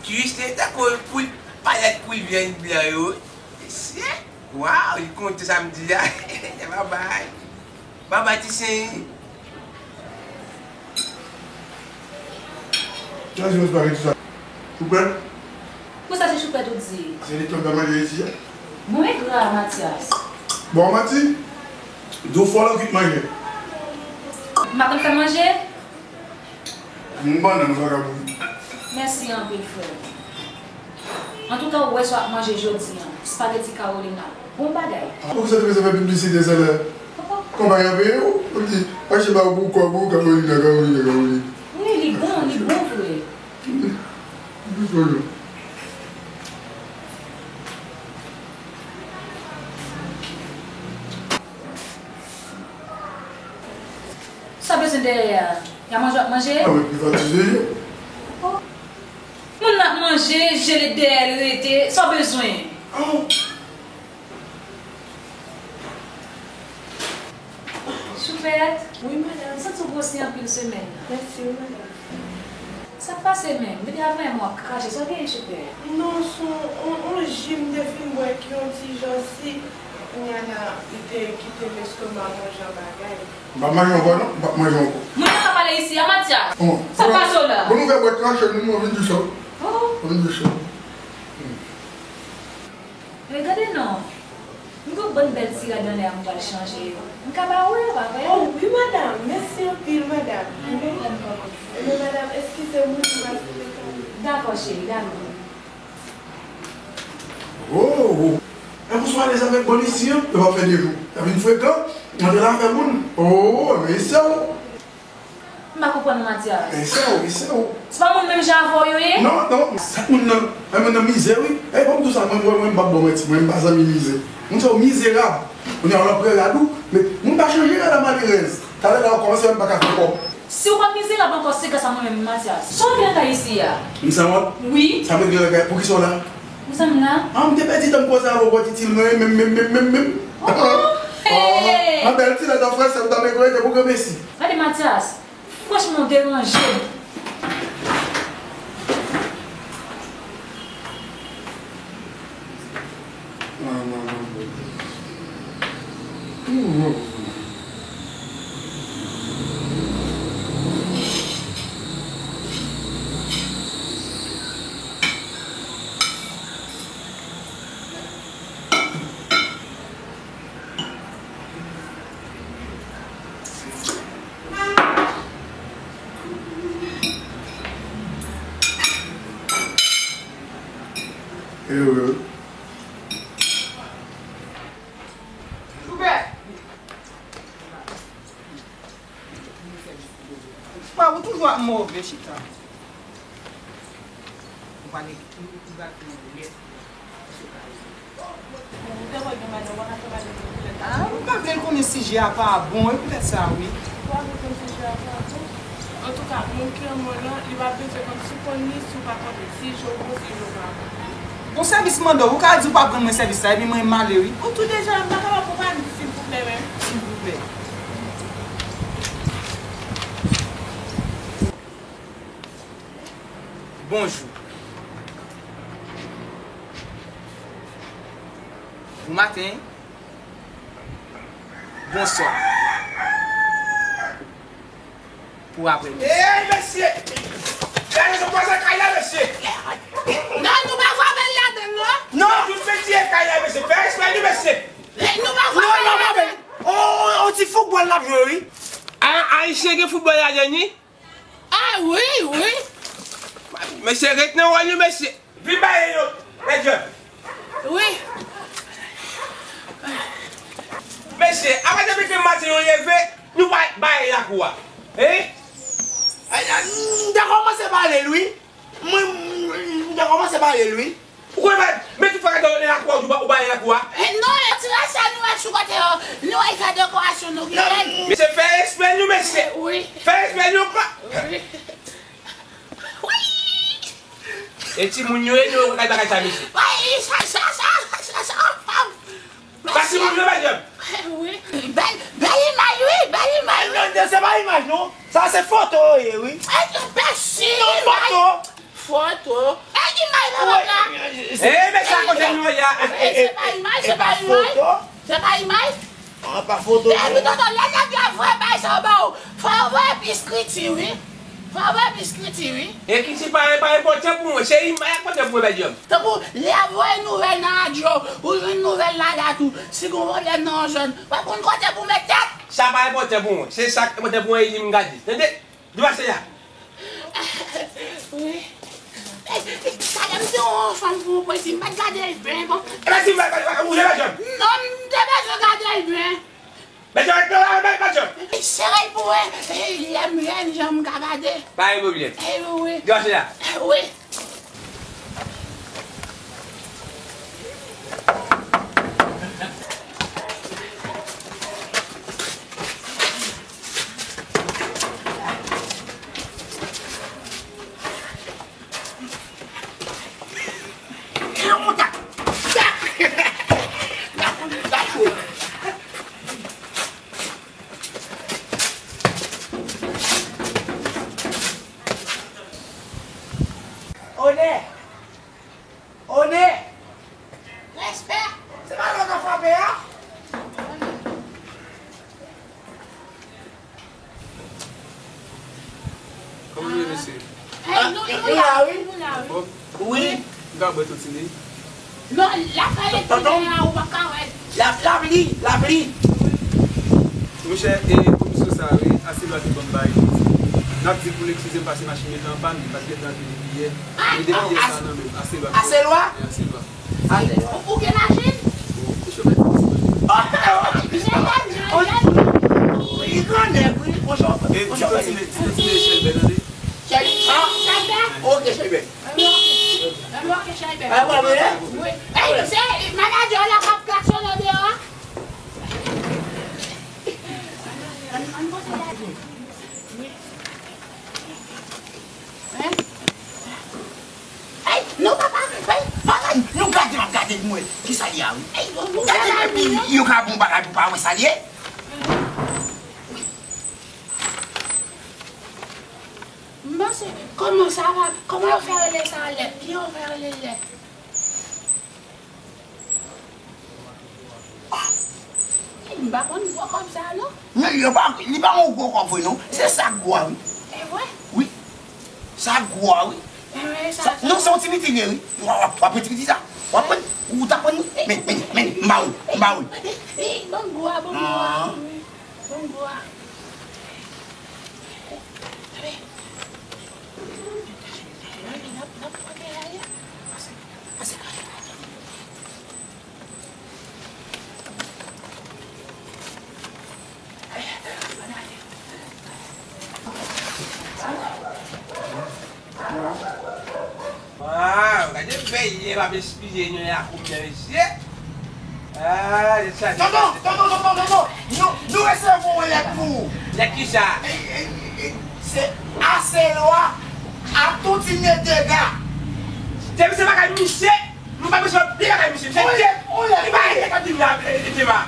Ti Sidi tankou poul, palèt poul vyann blan yo. Mesye, waw, li konte sa m di la. Babay. Babay ti Sidi. Sa se yon espageti sa. Ou prè? Pou sa se choupèt ou di? Se li k ap manje isi a. Bon, engra, Matyas. Bon, manti. Di w fò lan kwit manje. M pa konn fè manje? M bannann vagabon. Mèsi anpil, frè. Antouka, ou wè sa w ap manje jodi a. Spaghetti Carolina. Bon bagay. Poukisa te bezwen fè piblisite sa la? Konpayi an peye w? Ou di, achte ba ou pou kòb ou, Carolina, Carolina, Carolina. Wi, li bon, li bon vre. Sa bezwen dèyè a? Y a manje w ap manje? A, mwen privatize yo. Oh. Moun nan ap manje, jele dèyè l rete. Sa w bezwen? Oh. Choupèt? Wi, madanm. M santi w gwosi anpil semèn nan. Mèsi wi, madanm. Sa k pase menm? Depi avanyè w ap krache, sa w genyen, Choupèt? Non, se yon, yon, yon ji m te fin bwè ki yon ti jan sik. Kounye a la, li te kite m estoma mwen jan bagay. M p ap manje ankò non, m p ap manje ankò. Moun nan ka pale isi a, Matyas. Sa k pase w la? Bon, nou fè bwèt krache, nou, nou vin di sa. Oh. Nou vin di sa. Regade non. M gen yon bann bèl ti rad anlè a m pral chanje yo. M ka ba ou yo, pa vre? Oh, wi, madanm. Mèsi anpil, madanm. Ebyen, madanm, eskize m, wi, m pral fè kado. Dakò, cheri, dakò. Oh, oh. E pou sou alèz avèk bann isi an, yo pa fè de jou. Y ap vin frekan, antre nan afè moun. Oh, men se ou. M pa konprann ou, Matyas. E se ou, e se ou. Se pa moun menm jan avè w yo ye? Non, non, sa moun nan, e moun nan mizè, wi. E, ban m di w sa, mwen, mwen, mwen, m p ap ba w manti, mwen, m pa zanmi mizè. Moun sa yo mizerab. Kounye a, w ap pran rad ou, men moun pa chanje rad a malerèz. Talè la, w kòmanse wè m pa ka fè kòb. Si w pa t mizerab ankò, se gras a mwen menm, Matyas. Sa w ap regle lakay isi a? M sanwont? Wi. Sa m regle lakay? Poukisa w la? Poukisa m la? Ah, m te pèdi tan m koze avè w, w pa t itil mwen menm, menm, menm, menm, menm. Oh, hey! Ah, bèl ti lèt an fransè, m ta regrete pou granmesi. Gade, Matyas, franchman, w deranje m. Ere. Choubè! Choubè, ou toujou ap move, chita. Ou pa gen, ou, ou pa gen lè. Ou te wè gen madanm, ou pa ka fè madanm nan koulè. Ah, ou pa vle l konnen sijè a pa bon, e poutèt sa, wi. Ou pa vle konn sijè a pa bon. Antouka, moun ki an mò lan, li pa bezwen konn si w konn li, si w pa konn li, si je w bon, si je w pa bon. Bon, sèvis m mande w, ou ka di w p ap rann mwen sèvis la, epi mwen m ale, wi. Ou tou deja, m pa kapab konprann, silvouplè, menm. Silvouplè. Bonjou. Bonmaten. Bonswa. Pou aprèmidi. Ey, mesye! Gade sa pase kay la, mesye! Non, nou pa frape l ladan l, non. Non! Tout fè tiye kay la, mesye! Fè respè nou, mesye! Eh, nou pa frape l ladan l. Non, non, non, non. On, on, on ti foutbòl n ap jwe, wi. A, Ayisyen gen foutbòl ladan l, wi. Ah, wi, wi. Mesye, ret nan wòl nou, mesye. Vin baye yo, mèt jèn. Wi. Mesye, apa depi ke maten yo leve, nou pa baye lakou a? Hein? Ay, ay, m te kòmanse bale l, wi. Mwen, m, m te kòmanse bale l, wi. Ou konnen, men tout fwa gade w nan lakou a, ou ba-, ou baye lakou a. Eh, non, e ti rès sa nou wè sou kote yo. Nou wè sa dekorasyon nou genyen. Mesye, fè respè nou, mesye. Wi. Fè respè nou, kwa. Wi. E timoun yo ye, nou kay bagay sa, mesye. Wi, sa, sa, sa, sa, sa, sa, sa. Pa timoun yo, medam. Wi. Bèl, bèl imaj, wi, bèl imaj, wi. Non, non, se pa imaj, non. Sa se foto yo ye, wi. Eh, bèl imaj. Non, foto. Foto. E imaj nan la. Eh, men sa kote nou ye a. Eh, se pa imaj, se pa imaj. Se pa imaj. Ah, pa foto. Epi tonton, lè nèg la voye bay sa ba ou, fò yo voye pi skriti, wi. Fò yo voye pi skriti, wi. Ekriti pa, pa enpòtan pou mwen. Se imaj enpòtan pou mwen, medam. Tankou lè yo voye nouvèl nan radyo, ou jwenn nouvèl la la tou. Si gon pwoblèm nan yon zòn, w ap konn kote pou met tèt. Sa pa enpòtan pou mwen. Se sa k enpòtan pou mwen, e li m gade. Tande? Depase la. Wi. Talè m te yon fanm pou mwen, si m pa t gade l byen, bon. E pa si m pa, pa, pa, ou te pa janm. Non, m te bezwen gade l byen. Mèt yo, mèt yo, mèt yo. Sere l pou wè, lè m jwenn jan m ka gade. Pa gen pwoblèm. Wi. Depase la. Wi. Onè! Onè! Respè! Se pa lè w ka frape a? Kòman w ye, mesye? Ah, nou, nou la, wi. Nou la, wi. Anfòm? Wi. M ka bwè yon ti nèy? Non, l ap fè l tonton, kounye a, ou p ap ka wè l. L ap, l ap li, l ap li. Monchè, e komisyon sa a, wi, Aselwa te ban m bagay pou di. N ap di l pou l eskize m paske machin gentan anpàn, li pa t gentan antre depi yè. Ah, men depi yè sa nan men m, Aselwa. Aselwa? Wi, Aselwa. Ou, ou gen machin? Bon, chofè. Li grannèg, wi, bon chofè. E, ti tòtine, ti tòtine Chèlbè, tande? Chèlbè? Ah, Chèlbè? Ok, Chèlbè. Ok, Chèlbè. Wi. Ey, se manadjè la k ap klaksonnen deyò a. Ann, ann pote la. Ki sa l ye a wi? Gade epi yo ka bon bagay pou pa wè sa l ye. M panse, kòman sa va, kòman yo fè rele sa lèt? Kijan yo fè rele lèt? M pa konn gwo kòb sa non. Non, li pa, li pa yon gwo kòb vre non. Se sa k gwo a wi. E vre? Wi. Sa gwo a wi. E vre, sa, sa, non, se yon ti piti li ye wi. W ap, w ap pran ti piti sa. W ap pran, ou ta pran li. Men, men, men, m ba ou, m ba ou. Li, li, bon gwo a, bon gwo a. Wi. Bon gwo a. Waw, gade bèl lè m ap espire nou la kounya mesye. Ah, lè sa. Tonton, tonton, tonton, tonton, nou, nou resevwa yon lèt pou ou. Lèt ki sa? E, e, e, se Aselwa ap tou tine dega. Depi se bagay misye, nou pa bezwen pye bagay misye. Misye te, li pa arete k ap di m la, e, e, Dema.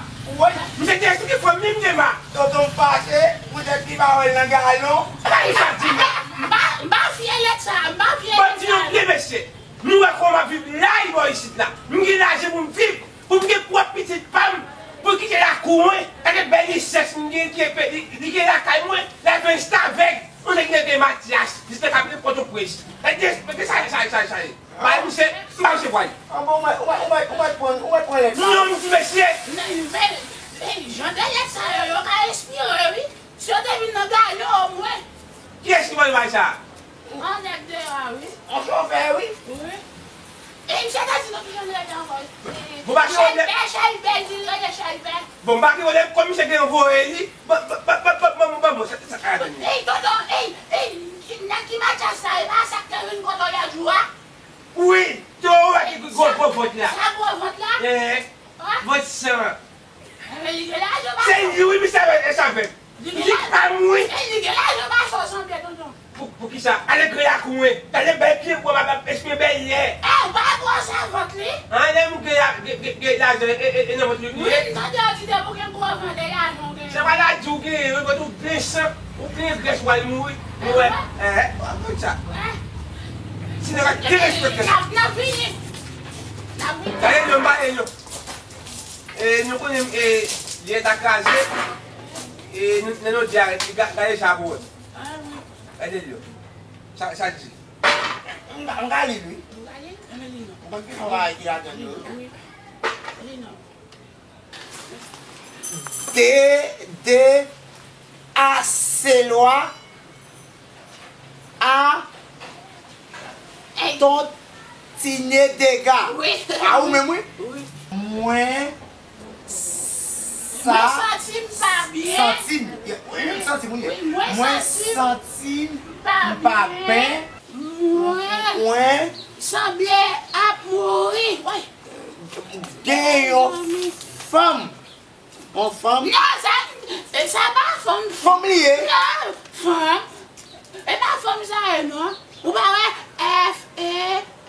Misye te esplike fanmi m Dema. Tonton m fache, poutèt li pa wè l nan galon. Sa li sa di m la? M pa, m pa fye lèt sa, m pa fye lèt sa. Ban m di nou byen mesye, nou wè kòman m ap viv laj bò isit la. M gen lajan pou m viv, pou m gen pwòp pitit pa m, pou l kite lakou mwen. Gade bèl richès m gen ki epe, li, li gen lakay mwen, l al fè restavèk. Yon nèg rele Matyas, li te ka vin Pòtoprens. Gade, gade sa, sa, sa, sa. Bay misye, bay misye pwal. An bon, ou mèt, ou mèt, ou mèt, ou mèt pran, ou mèt pran lèt sa. Non, m di mesye. Men, men, men, jan de lèt sa yo, yo ka espire, wi. Si yo te vin nan galon, omwen. Kiyès ki voye bay sa? Yon nèg deyò a, wi. Yon chofè, wi. Wi. E misye te di nou ki jan l rele ankò? Bon, pa gen pwoblèm. Chèlbè, Chèlbè, di l rele Chèlbè. Bon, pa gen pwoblèm, kòm misye gen yon voye li, bon, bon, bon, sa, sa ka vini. Ey, tonton, ey, ey, nèg ki Matyas sa, e pa sa k te vin kote w lòt jou a? Wi, te w wè ki gwo, gwo vant la. Sa gwo vant la? Eh, vant san. Ebyen, li gen lajan, se li, wi, misye avè, e sa fè. Li gen lajan. Li pa mouri. E li gen lajan, pa sa w sanble, tonton. Pou, pou kisa? Ale gre ak mwen. Gade bèl pye bwa m ap esprime bèl lè. Eh, ou pa twò sèvant li? An, lè m gen la, gen, gen, gen lajan, e, e, e nan vant li, wi. Wi, m tande yo di depi w gen gwo vant, e lajan w genyen. Se pa la di w genyen, wi, kote w gen san, ou gen grès, w al mouri. Ou wè? Eh, w ap konn sa. Si nèg la derespekte sa. N ap, n ap vini. N ap vini. Gade yo, m pale yo. E, nou konnen, e, lye ta kraze. E, nou, nou, nou di a, ga-, gade sa pou wè. Gade l yo. Sa, sa di. M ka, m ka li l, wi. M ka li l? Anben li non. Ou konn ki fwa ki ladan yo? Wi. Li non. Dede Aselwa a ton tine dega. Wi. A ou menm, wi. Wi. Mwen sa, mwen santi m pa byen. Santi m, wi, m santi m, wi. Wi, mwen santi m pa byen. Mwen sanble ap mouri. Wi. Gen yon fanm. Yon fanm. Non, sa, sa pa fanm. Fanm li ye. Non, fanm. E pa fanm sa ye, non. Ou pa wè F E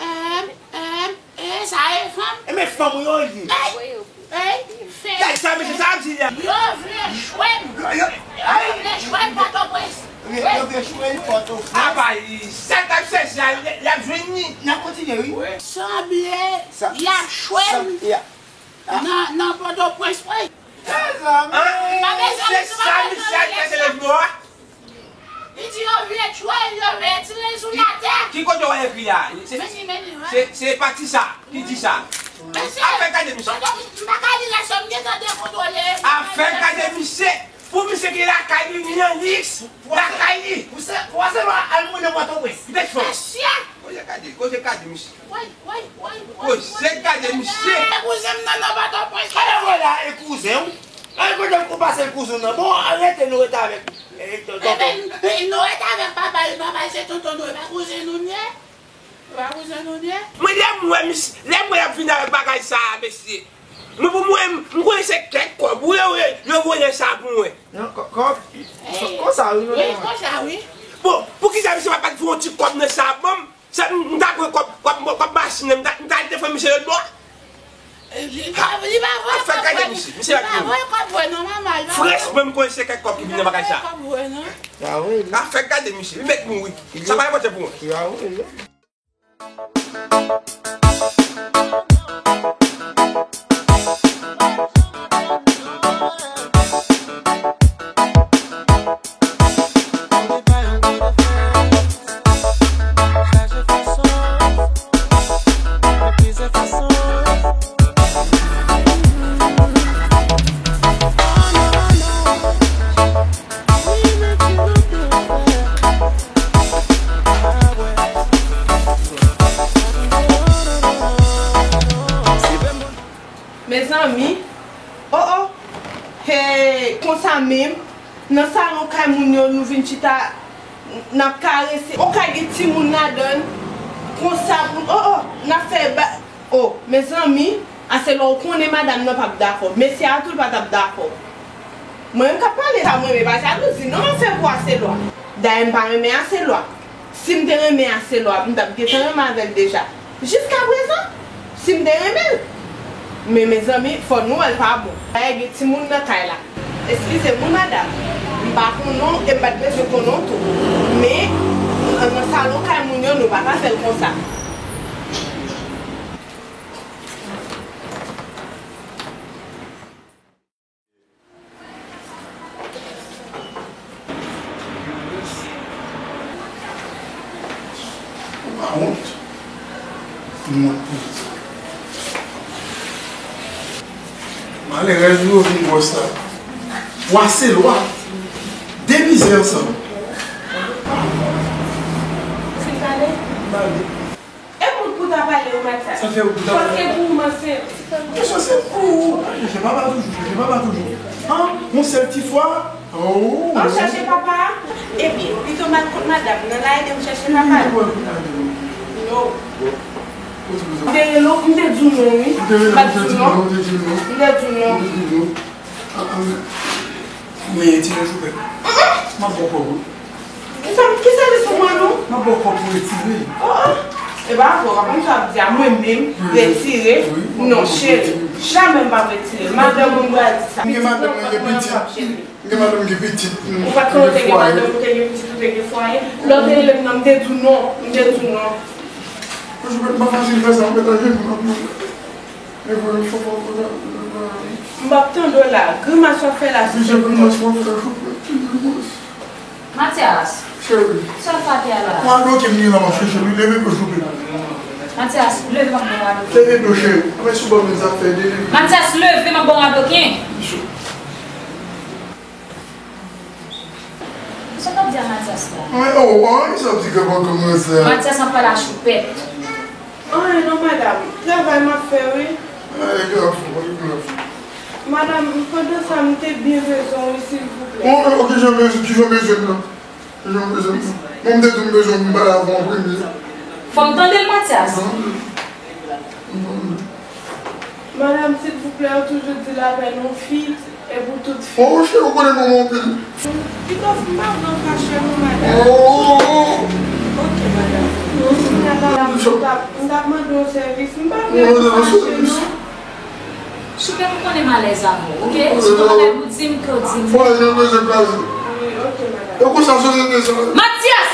M M E, sa ye fanm. E men fanm yo ye. Ey, ey, fè. Gade sa, mesye, sa ap di la. Yo vle jwe m. Yo, yo, yo vle jwe m Pòtoprens. Yo, yo vle jwe m Pòtoprens. Apa, sa t ap chèche a, y ap jwenn li. N ap kontinye, wi. Sanble y ap jwe m. Nan, nan Pòtoprens, wi. Mezanmi. Se sa misye al fè se lèd mò a? Li di yo vle tchwe l, yo vle tire l sou latè. Ki kote w ekri a? Se, se, se pati sa ki di sa. Afè gade misye. Tonton, m pa ka li lè sa, m gentan dekontwole. Afè gade misye. Pou misye gen lakay li, li nan liks. Lakay li. Pou se, pou se al mouri nan Pòtoprens. Li te fò. Mesye. Koze gade, koze gade misye. Woy, woy, woy, woy. Koze gade misye. E kouzen m nan, nan Pòtoprens. Ala vwala, e kouzen w. Al kote w pase kouzen w nan. Bon, rete nou rete avèk, e, tonton. Ebyen, nou rete avèk papa l, papa l se tonton nou, e pa kouzen nou n ye. E pa kouzen nou n ye. Mwen, lè m wè misye, lè m wè y ap vin avèk bagay sa a, mesye. Mwen, pou mwen, m konnen se kèk kòb. Wi, wi, yo voye sa pou mwen. Non, kò-, kòb, konsa, wi, wi, konsa, wi. Bon, poukisa misye pa t voye yon ti kòb nan sa a ban m? Se m, m ta pran kòb, kòb, kòb machin nan, m ta, m ta al defrann misye lòt bò. Li pa, li pa voye kòb vre. Misye, misye pa voye kòb vre non, manman. Franchman, m konnen se kèk kòb ki vin nan bagay sa. Li pa voye kòb vre non. Afè gade misye, li mèt mouri. Sa pa enpòtan pou mwen. Mezanmi, oh oh, hey, konsa menm, nan salon kay moun yo, nou vin chita, n ap karese, on kay gen timoun ladan l, konsa, oh oh, n ap fè ba, oh, mezanmi, Aselwa, ou konnen madanm nan p ap dakò. Mesye a tou, l pa t ap dakò. Mwen menm k ap pale sa, mwen menm, e pa jalouzi non m ap fè pou Aselwa. Dayè, m pa renmen Aselwa. Si m te renmen Aselwa, m t ap gentan renmen avè l deja. Jiskaprezan, si m te renmen l. Men, mezanmi, fò nou wè l pa bon. Dayè, gen timoun nan kay la. Eskize m wi madanm, m pa konnen w e m pa t bezwen konnen w tou. Men, nan salon kay moun yo, nou pa ka fè l konsa. Ou pa wont? M wont pou ou. Malerèz ou yo vin konsa. Wa se lwa. De mizè ansanm. Ou fin pale? M pale. E pou, pou ta pale ou Matyas. Sa fè ou pou ta pale? Paske pou ou m ansent. Kesyon se pou ou. Chèche papa toujou, chèche papa toujou. An, yon sèl ti fwa. Oh. An chèche papa a? Ebyen, pito m al kot madanm nan la ede m chèche papa. Non. M te rele w, m te di w non wi. M pa t di w non. M te di w non. M te di w non. Men ti nan choupè. M ap ba w kòb wi. Ki sa, ki sèvis pou mwen non? M ap ba w kòb pou retire. Oh oh. E pa vre, w ap konn sa w ap di a mwen menm, retire. Non cheri, jamè m p ap retire. Madanm mwen pral di sa. M gen madanm mwen gen pitit. M gen madanm gen pitit. Ou pa t konnen w te gen madanm, ou te gen pitit, ou te gen fwaye. Lè w te rele m nan, m te di w non, m te di w non. Mwen jwe m pa fasil fè sa, mwen ta jwe m nan. M p ap tande w la. Grimas w ap fè la, se grimas w ap fè. Matyas. Cheri. Sa w fè atè a la? Mwen adoke m li la, m ap chèche li. Leve dlo, souple. Matyas, leve m ap ba w adoke. Leve dlo, cheri. Mwen sou ban m zafè de leve. Matyas, leve m ap ba w adoke. Sa w t ap di a Matyas la? Mwen, oh, oh, sa w ap di ke bò kòmanse a. Matyas, m ap pale a choupèt. Anyen non madanm, travay m ap fè wi. Madanm, pandan sa m te byen bezwen w wi silvouplè. Bon, ok, jan bezwen, kijan bezwen m nan? Kijan bezwen m nan? Mwen m te di w m bezwen m pale avè w an premye. Fò m tande l Matyas. Madanm, silvouplè, yo toujou di lapèn yon fi e pou tout fi. Oh, cheri, ou konnen bon mwen anpil. Pito m pa vle w fache non, madanm. Oh. Ok, madanm. Madanm, m t ap, m t ap mande yon sèvis. M pa vle w fache non. Choupe, m konnen m alèz avè w, ok? Si w gen bagay pou di m, ke w di m. Fwaye nou bezwen kraze. Wi, ok, madanm. E konsa sosyete sa. Matyas!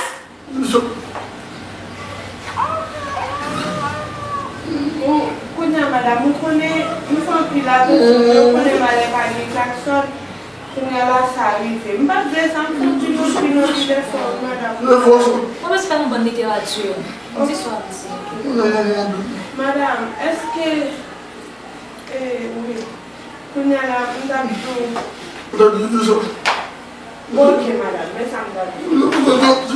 Bon, kounye a, madanm, ou konnen, m fè anpil atansyon, men ou konnen malè pa gen klaksòn. Kounye a la, sa rive. M pa t vle sa, m fè anpil, anpil, anpil efò, wi, madanm. Efò sa. Ou bezwen fè yon bann literati. M di sa, m di. Madanm, èske Eh, wi. Kounye a la, m t ap di w. Ou t ap di kisa? Bon, ok, madanm, men sa m t ap di w. Ou t ap di.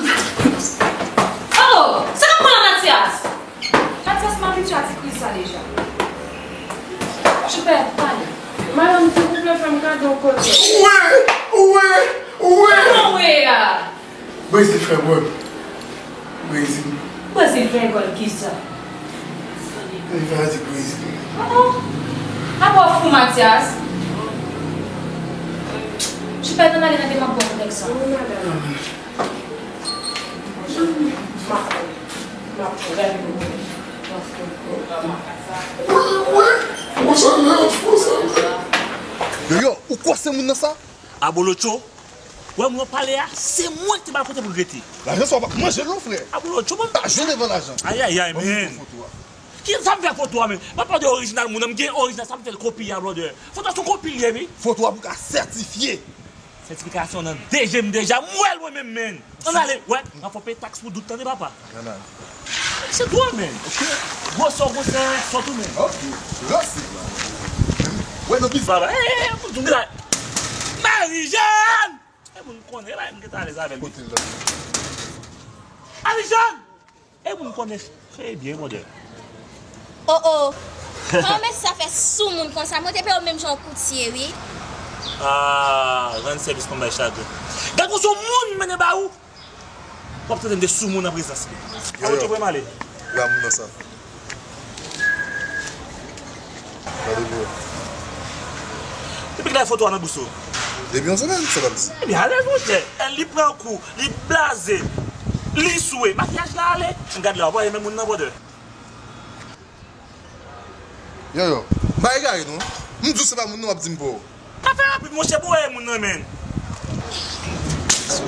Oh! Sa k ap pran la, Matyas? Matyas, m abitye a ti kriz sa deja. Choupe, pale. Madanm, silvouplè, fè m kado yon kote. Wi! Wi! Wi! Kòman wi a? Brezil fè bòn. Brezil. Brezil fè gòl kisa? Li pa di Brezil. Oh, oh. Apa w fou, Matyas? Choupe, ann ale nan deman bon nèg sa. Wi, madanm. M ap pran. M ap pran. Gade pou mwen. Yo, yo, ou kwè se moun nan sa? Abolotcho, wè moun nan pale a, se mwen ki te ba l kote pou l rete. Lajan sa w pa manje l non, frè. Abolotcho, bon. Pa jwe devan lajan. Ayayay, men. Ki sa m fè foto a, men? M ap pale de orijinal moun nan, m gen orijinal, sa m fè l kopi a, brother. Foto a se yon kopi l ye, wi. Foto a pou ka sètifye. Sètifikasyon nan de je m deja, m wè l mwen menm, men. Ann ale, wè, n ap fè w peye taks pou dout, tande, papa. Ann ale. Se dwòl, men. Ok. Gwosè w gwosè sòt ou, men. Ok. Ranse. Wè, nan biznis. Baba, eh, eh, eh, pou tout la. Marijàn! E moun konnen, e ba m gentan alèz avè l. Kote l la? Marijàn! E moun konnen, se byen, modèl. Oh, oh. Kòman sa fè sou moun konsa? Mwen te peye w menm jan w koutye, wi. Ah, rann sèvis pa m bay chagren. Gad konsa yon moun mennen ba ou. W ap trete m de sou moun an prezans li. Yo, yo. Abolotcho, prè m ale. La moun nan sa. Gade pou. Depi kilè foto a nan bous ou? Depi yon semèn, sa l ap di. Ebyen, alèz, monchè. Li pran kou, li blaze, li swe. Makiyaj la ale. M gad la, w ap wè menm moun nan, brother. Yo, yo. M pa egare, non. M di w se pa moun nan w ap di m pa w. Afè rapid, monchè, pou wè moun nan, men.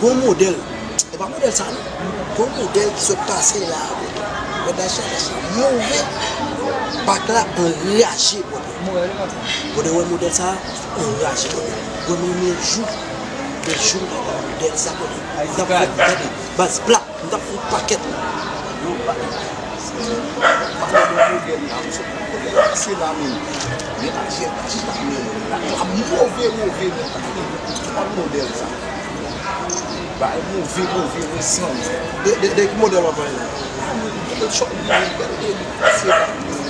Gon modèl. E pa modèl sa, non. Gon modèl ki sot pase la, brother. Wè dachan, dachan move. Pak la anraje, brother. Brother, wè modèl sa, anraje, brother. Wè mwen, men jou, men jou, m pa wè modèl sa, brother. N ap fè, gade, baz pla. M t ap fout pakèt. Yo, pa, pa, pa, se la menm. Men aje, aje pa menm. La, la move, move, men pa, pa modèl sa. Bay move, move, resan. De, de, de ki modèl w ap pale la? Modèl chòt, modèl de, se la menm.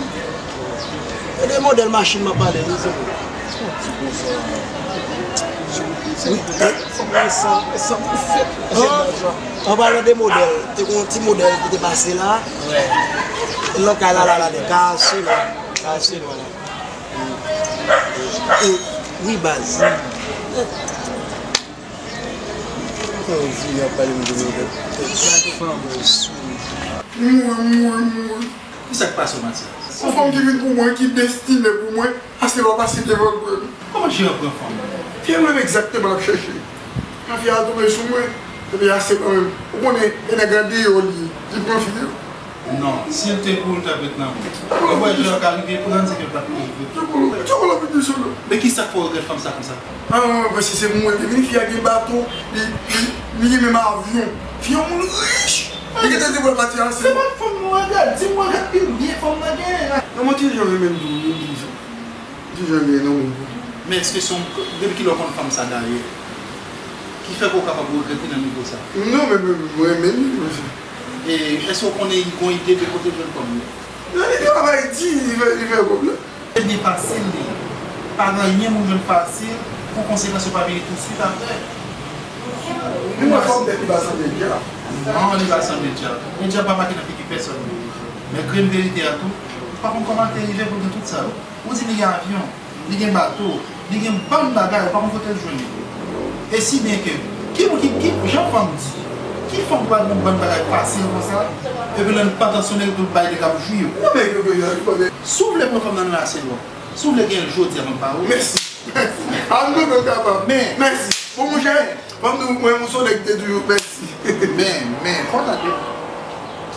E de modèl machin m ap pale, wi, se vre. Ti bon sa. Wi, e. Fòk mwen san, san pou fèt. An palan de modèl, te gen yon ti modèl ki te pase la. Wè. Nan kay la, la, la, de kay Arsenal. Kay Arsenal la. E, wi, baz. Anvi ap pale m de modèl. Mwen, mwen, mwen. Kisa k pase w, Matyas? Yon fanm ki vin pou mwen, ki destine pou mwen, Arsenal pase devan l pou mwen. Kòman Jean pran fanm? Fi a mwen egzakteman l ap chèche. Kan fi a tonbe sou mwen, epi Arsenal menm. Ou konnen, e nèg andeyò li ye, ki pran fi yo. Non, si l te pou ou, l t ap ret nan men w. Ou wè Jean ka rive pran l, se ke l pa t pou rive. Tchokolo, tchokolo, pipi sou nou. Men kisa k fè w regrèt fanm sa konsa? Ah, paske se pou mwen te vini, fi a gen bato, li, li, li gen menm avyon. Fi a yon moun rich. Li gentan di pou l pati Arsenal. Se pa fanm mwen regrèt, di mwen regrèt pi byen fanm nan genyen. Non, mwen te janm renmen l tou, mwen di sa. Ti jan li ye nan moun pou. Men èske se yon, depi kilè w konn fanm sa dayè? Ki fè ke w kapab regrèt li nan nivo sa? Non, men, men, mwen renmen li, mwen se. E èske w konnen li gon ide de kote l jwenn fanm nan? Non, li travay di, li fè, li fè pwoblèm. Se byen fasil li ye. Pa gen anyen moun jwenn fasil, pou konsekans yo pa vini tousuit apre. Li mwen fòm tèt li pa sanble dyab. Non, li pa sanble dyab. Men dyab pa make nan figi pèsòn. Men grenn verite a tou, ou pa konn kòman l te rive pou l gen tout sa yo. Ou di li gen avyon, li gen bato, li gen bann bagay, ou pa konn kote l jwenn yo. E si byen ke, ki moun ki, ki, jan fanm di, ki fanm pral gen bann bagay fasil konsa, epi lè l pa tansyone l, tout bagay li kab jwi yo. Non, men, yo, yo, yo, yo, yo. Si w vle pran fanm nan nan Arsenal, si w vle gen l jodi a, m ap ba ou. Mèsi. Mèsi. A, m konnen w kapab. Men. Mèsi. Bon, monchè, fanm nou, mwen, m se yon nèg ki te toujou, mèsi. Men, men, fò w tande.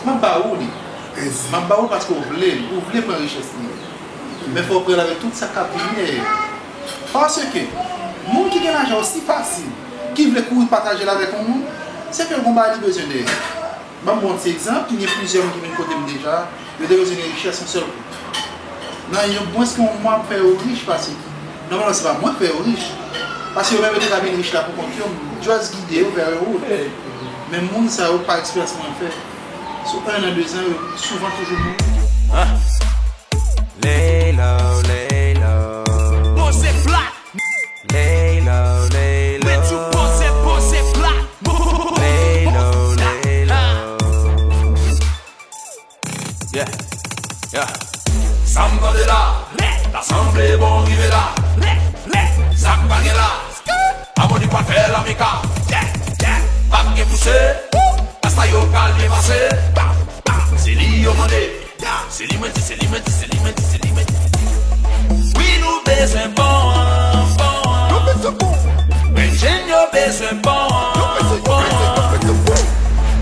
M ap ba ou li. Mèsi. M ap ba ou l paske w vle l, ou vle pran richès li. Men fò w pran l avèk tout sa k ap vini dèyè. Paske, moun ki gen lajan osi fasil, ki vle kouri pataje l avèk yon moun, se ke l gon bagay li bezwen dèyè. Ban m ba w yon ti egzanp, gen plizyè moun ki vin kote m deja, yo te bezwen gen richès yon sèl kou. Nan yon mwens ke yon mwa, m fè yo rich pase. Nòmalman, se pa mwen k fè yo rich. Pase yo menm, yo te ka vin rich la pou kont yo, m just gide yo vers yon wout. Men moun sa yo, pa eksperyans mwen fè, sou en an, de zan, yo souvan toujou mouri. Lay low, lay low. Poze plat. Lay low, lay low. Met ou poze, poze plat. Lay low, lay low. Yeah, yeah. Sa m tande la, ta sanble bon rive la. Sa k pa gen la, Amoni pa fè lamika. Pa gen pouse, pasta yo pral byen pase. Se li yo mande. Se li mwen di, se li mwen di, se li mwen di, se li mwen di. Wi, nou bezwen bon an, bon an. Grenn yo bezwen bon an, bon an.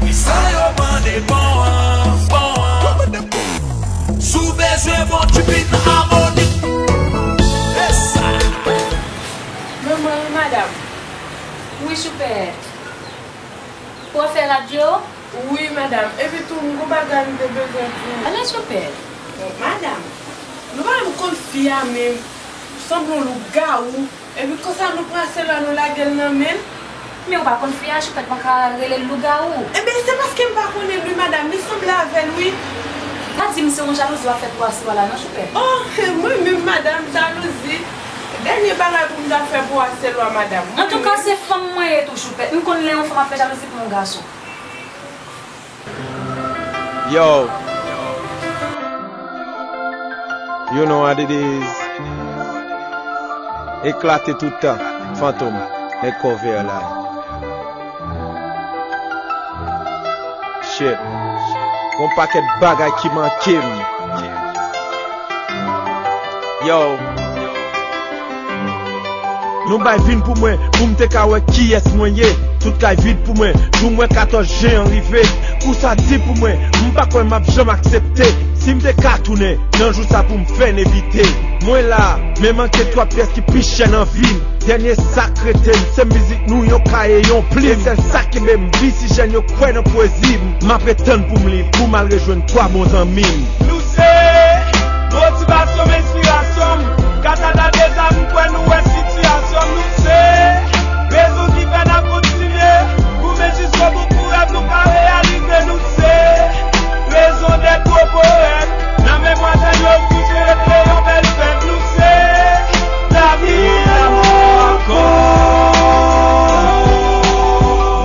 Pwisan yo mande bon an, bon an. Si w bezwen bon, Tipin Harmonic. Yes, sir. Manman, wi, madanm. Wi, Choupè. Pou w fè radyo? Wi, madanm. Epi tou, m gon bagay m te bezwen di w. Pale, Choupè. Bon, madanm, nou pa menm konn fi a menm. Sanble yon lougawou. Epi konsa nou pran Aselwa nou lage l nan men l. Men ou pa konn fi a, Choupè, m pa ka rele l lougawou. Ebyen, se paske m pa konnen l wi, madanm, li sanble avè l wi. Pa di m se yon jalouzi w ap fè pou Aselwa la non, Choupè. Oh, mwen menm, madanm, jalouzi. Dènye bagay pou m ta fè pou Aselwa, madanm. Antouka, se fanm mwen ye tou, Choupè. M konn lè yon fanm ap fè jalouzi pou yon gason. Yo. You know what it is. Eklate tout tan, Fantom, nèg kò vè la. Shit. Gon pakèt bagay ki manke m. Yo. Nou bay vin pou mwen, pou m te ka wè kiyès mwen ye. Tout kay vid pou mwen, jou m wè katòz jen an rive. Ou sa di pou mwen, m pa kwè m ap janm aksepte. Si m te ka tounen nan jou sa pou m fè n evite. Mwen la, men manke twa pyès ki pi chè nan vi m. Dènye sa k rete m, se mizik nou, yon kaye, yon plim. E sèl sa kenbe m vi, si jèn yo kwè nan pwezi m. M ap ret tann pou m liv, pou m al rejwenn twa bon zanmi m. Nou se motivasyon m, enspirasyon m. Gras a Deza, m kwè nou wè sitiyasyon m. Nou se rezon ki fè n ap kontinye goumen jiskobou pou rèv nou ka reyalize. Nou se rezon dèt gwo powèt. Nan memwa jèn yo, pou se rete yon bèl fèt. Nou se lavi, lanmou ankò.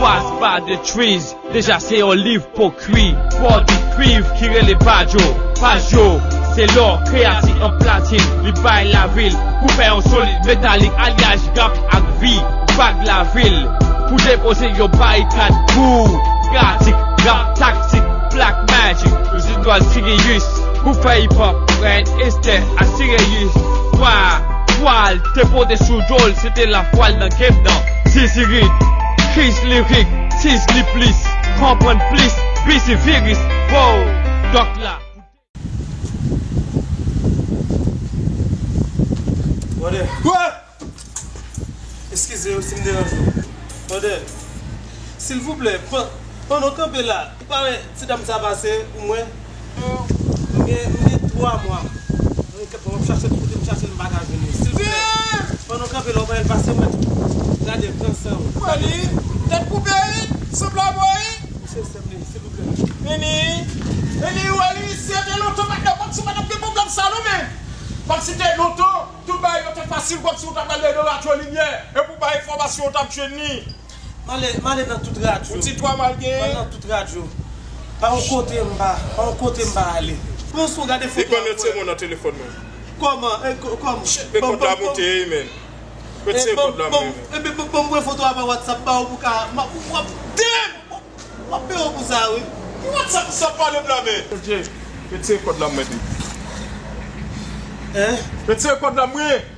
Was by the trees. Deja se yon liv pokri, pwodui kwiv ki rele Badjo. Paj yo, se lò, kreyati an platin. Li bay lavi l, kou fè yon solid metalik, alyaj rap ak vi. Vag lavil, pou depoze yon barikad pou pratik, rap taktik, Black Magic, zitwal Sirius, pou fè hip hop, Red Esther a Sirius. Wa, vwal, te pote sou do l, se te lafwa l nan game nan. Sizirit, kriz lirik, siz li plis, konprann plis, bizi viris, wow, dòk la. Brother. What? Eskize yo si m deranje w. Brother, silvouplè, pan-, pandan w kanpe la, ou pa wè ti dam sa pase pou mwen? M gen, m gen twa mwa. Mwen, m ap chache l, tout kote m chache l, m pa ka jwenn li. Silvouplè, pandan w kanpe la, ou pa wè l pase mwen? Gade, pran san w. Mwen li, tèt koupe, wi, sanble mò, wi. Mesye, sèm li, silvouplè. Vini, vini, wè li, si se te lontan, patnè, kòmsi w pa t ap gen pwoblèm sa, non, men. Kòmsi te lontan. Tout bagay yo te fasil, kòmsi w t ap al nan radyo limyè, epi w bay enfòmasyon, w t ap jwenn li. M ale, m ale nan tout radyo. Ou ti twa m al genyen. M al nan tout radyo. Pa yon kote m pa, pa yon kote m pa ale. Pran sou gade foto a. Li konn retire mo nan telefòn mwen. Kòman? E, kò-, kòman? Shit, men kòd la moute, wi, men. Retire kòd la, men. Ebyen, bon, bon, mwen foto a pa WhatsApp ba ou pou ka, m ap, w ap damn! W ap peye w pou sa, wi. Ki WhatsApp sa pale m la, men? Bondye, retire kòd la mwen, big. Hein? Retire kòd la mwen.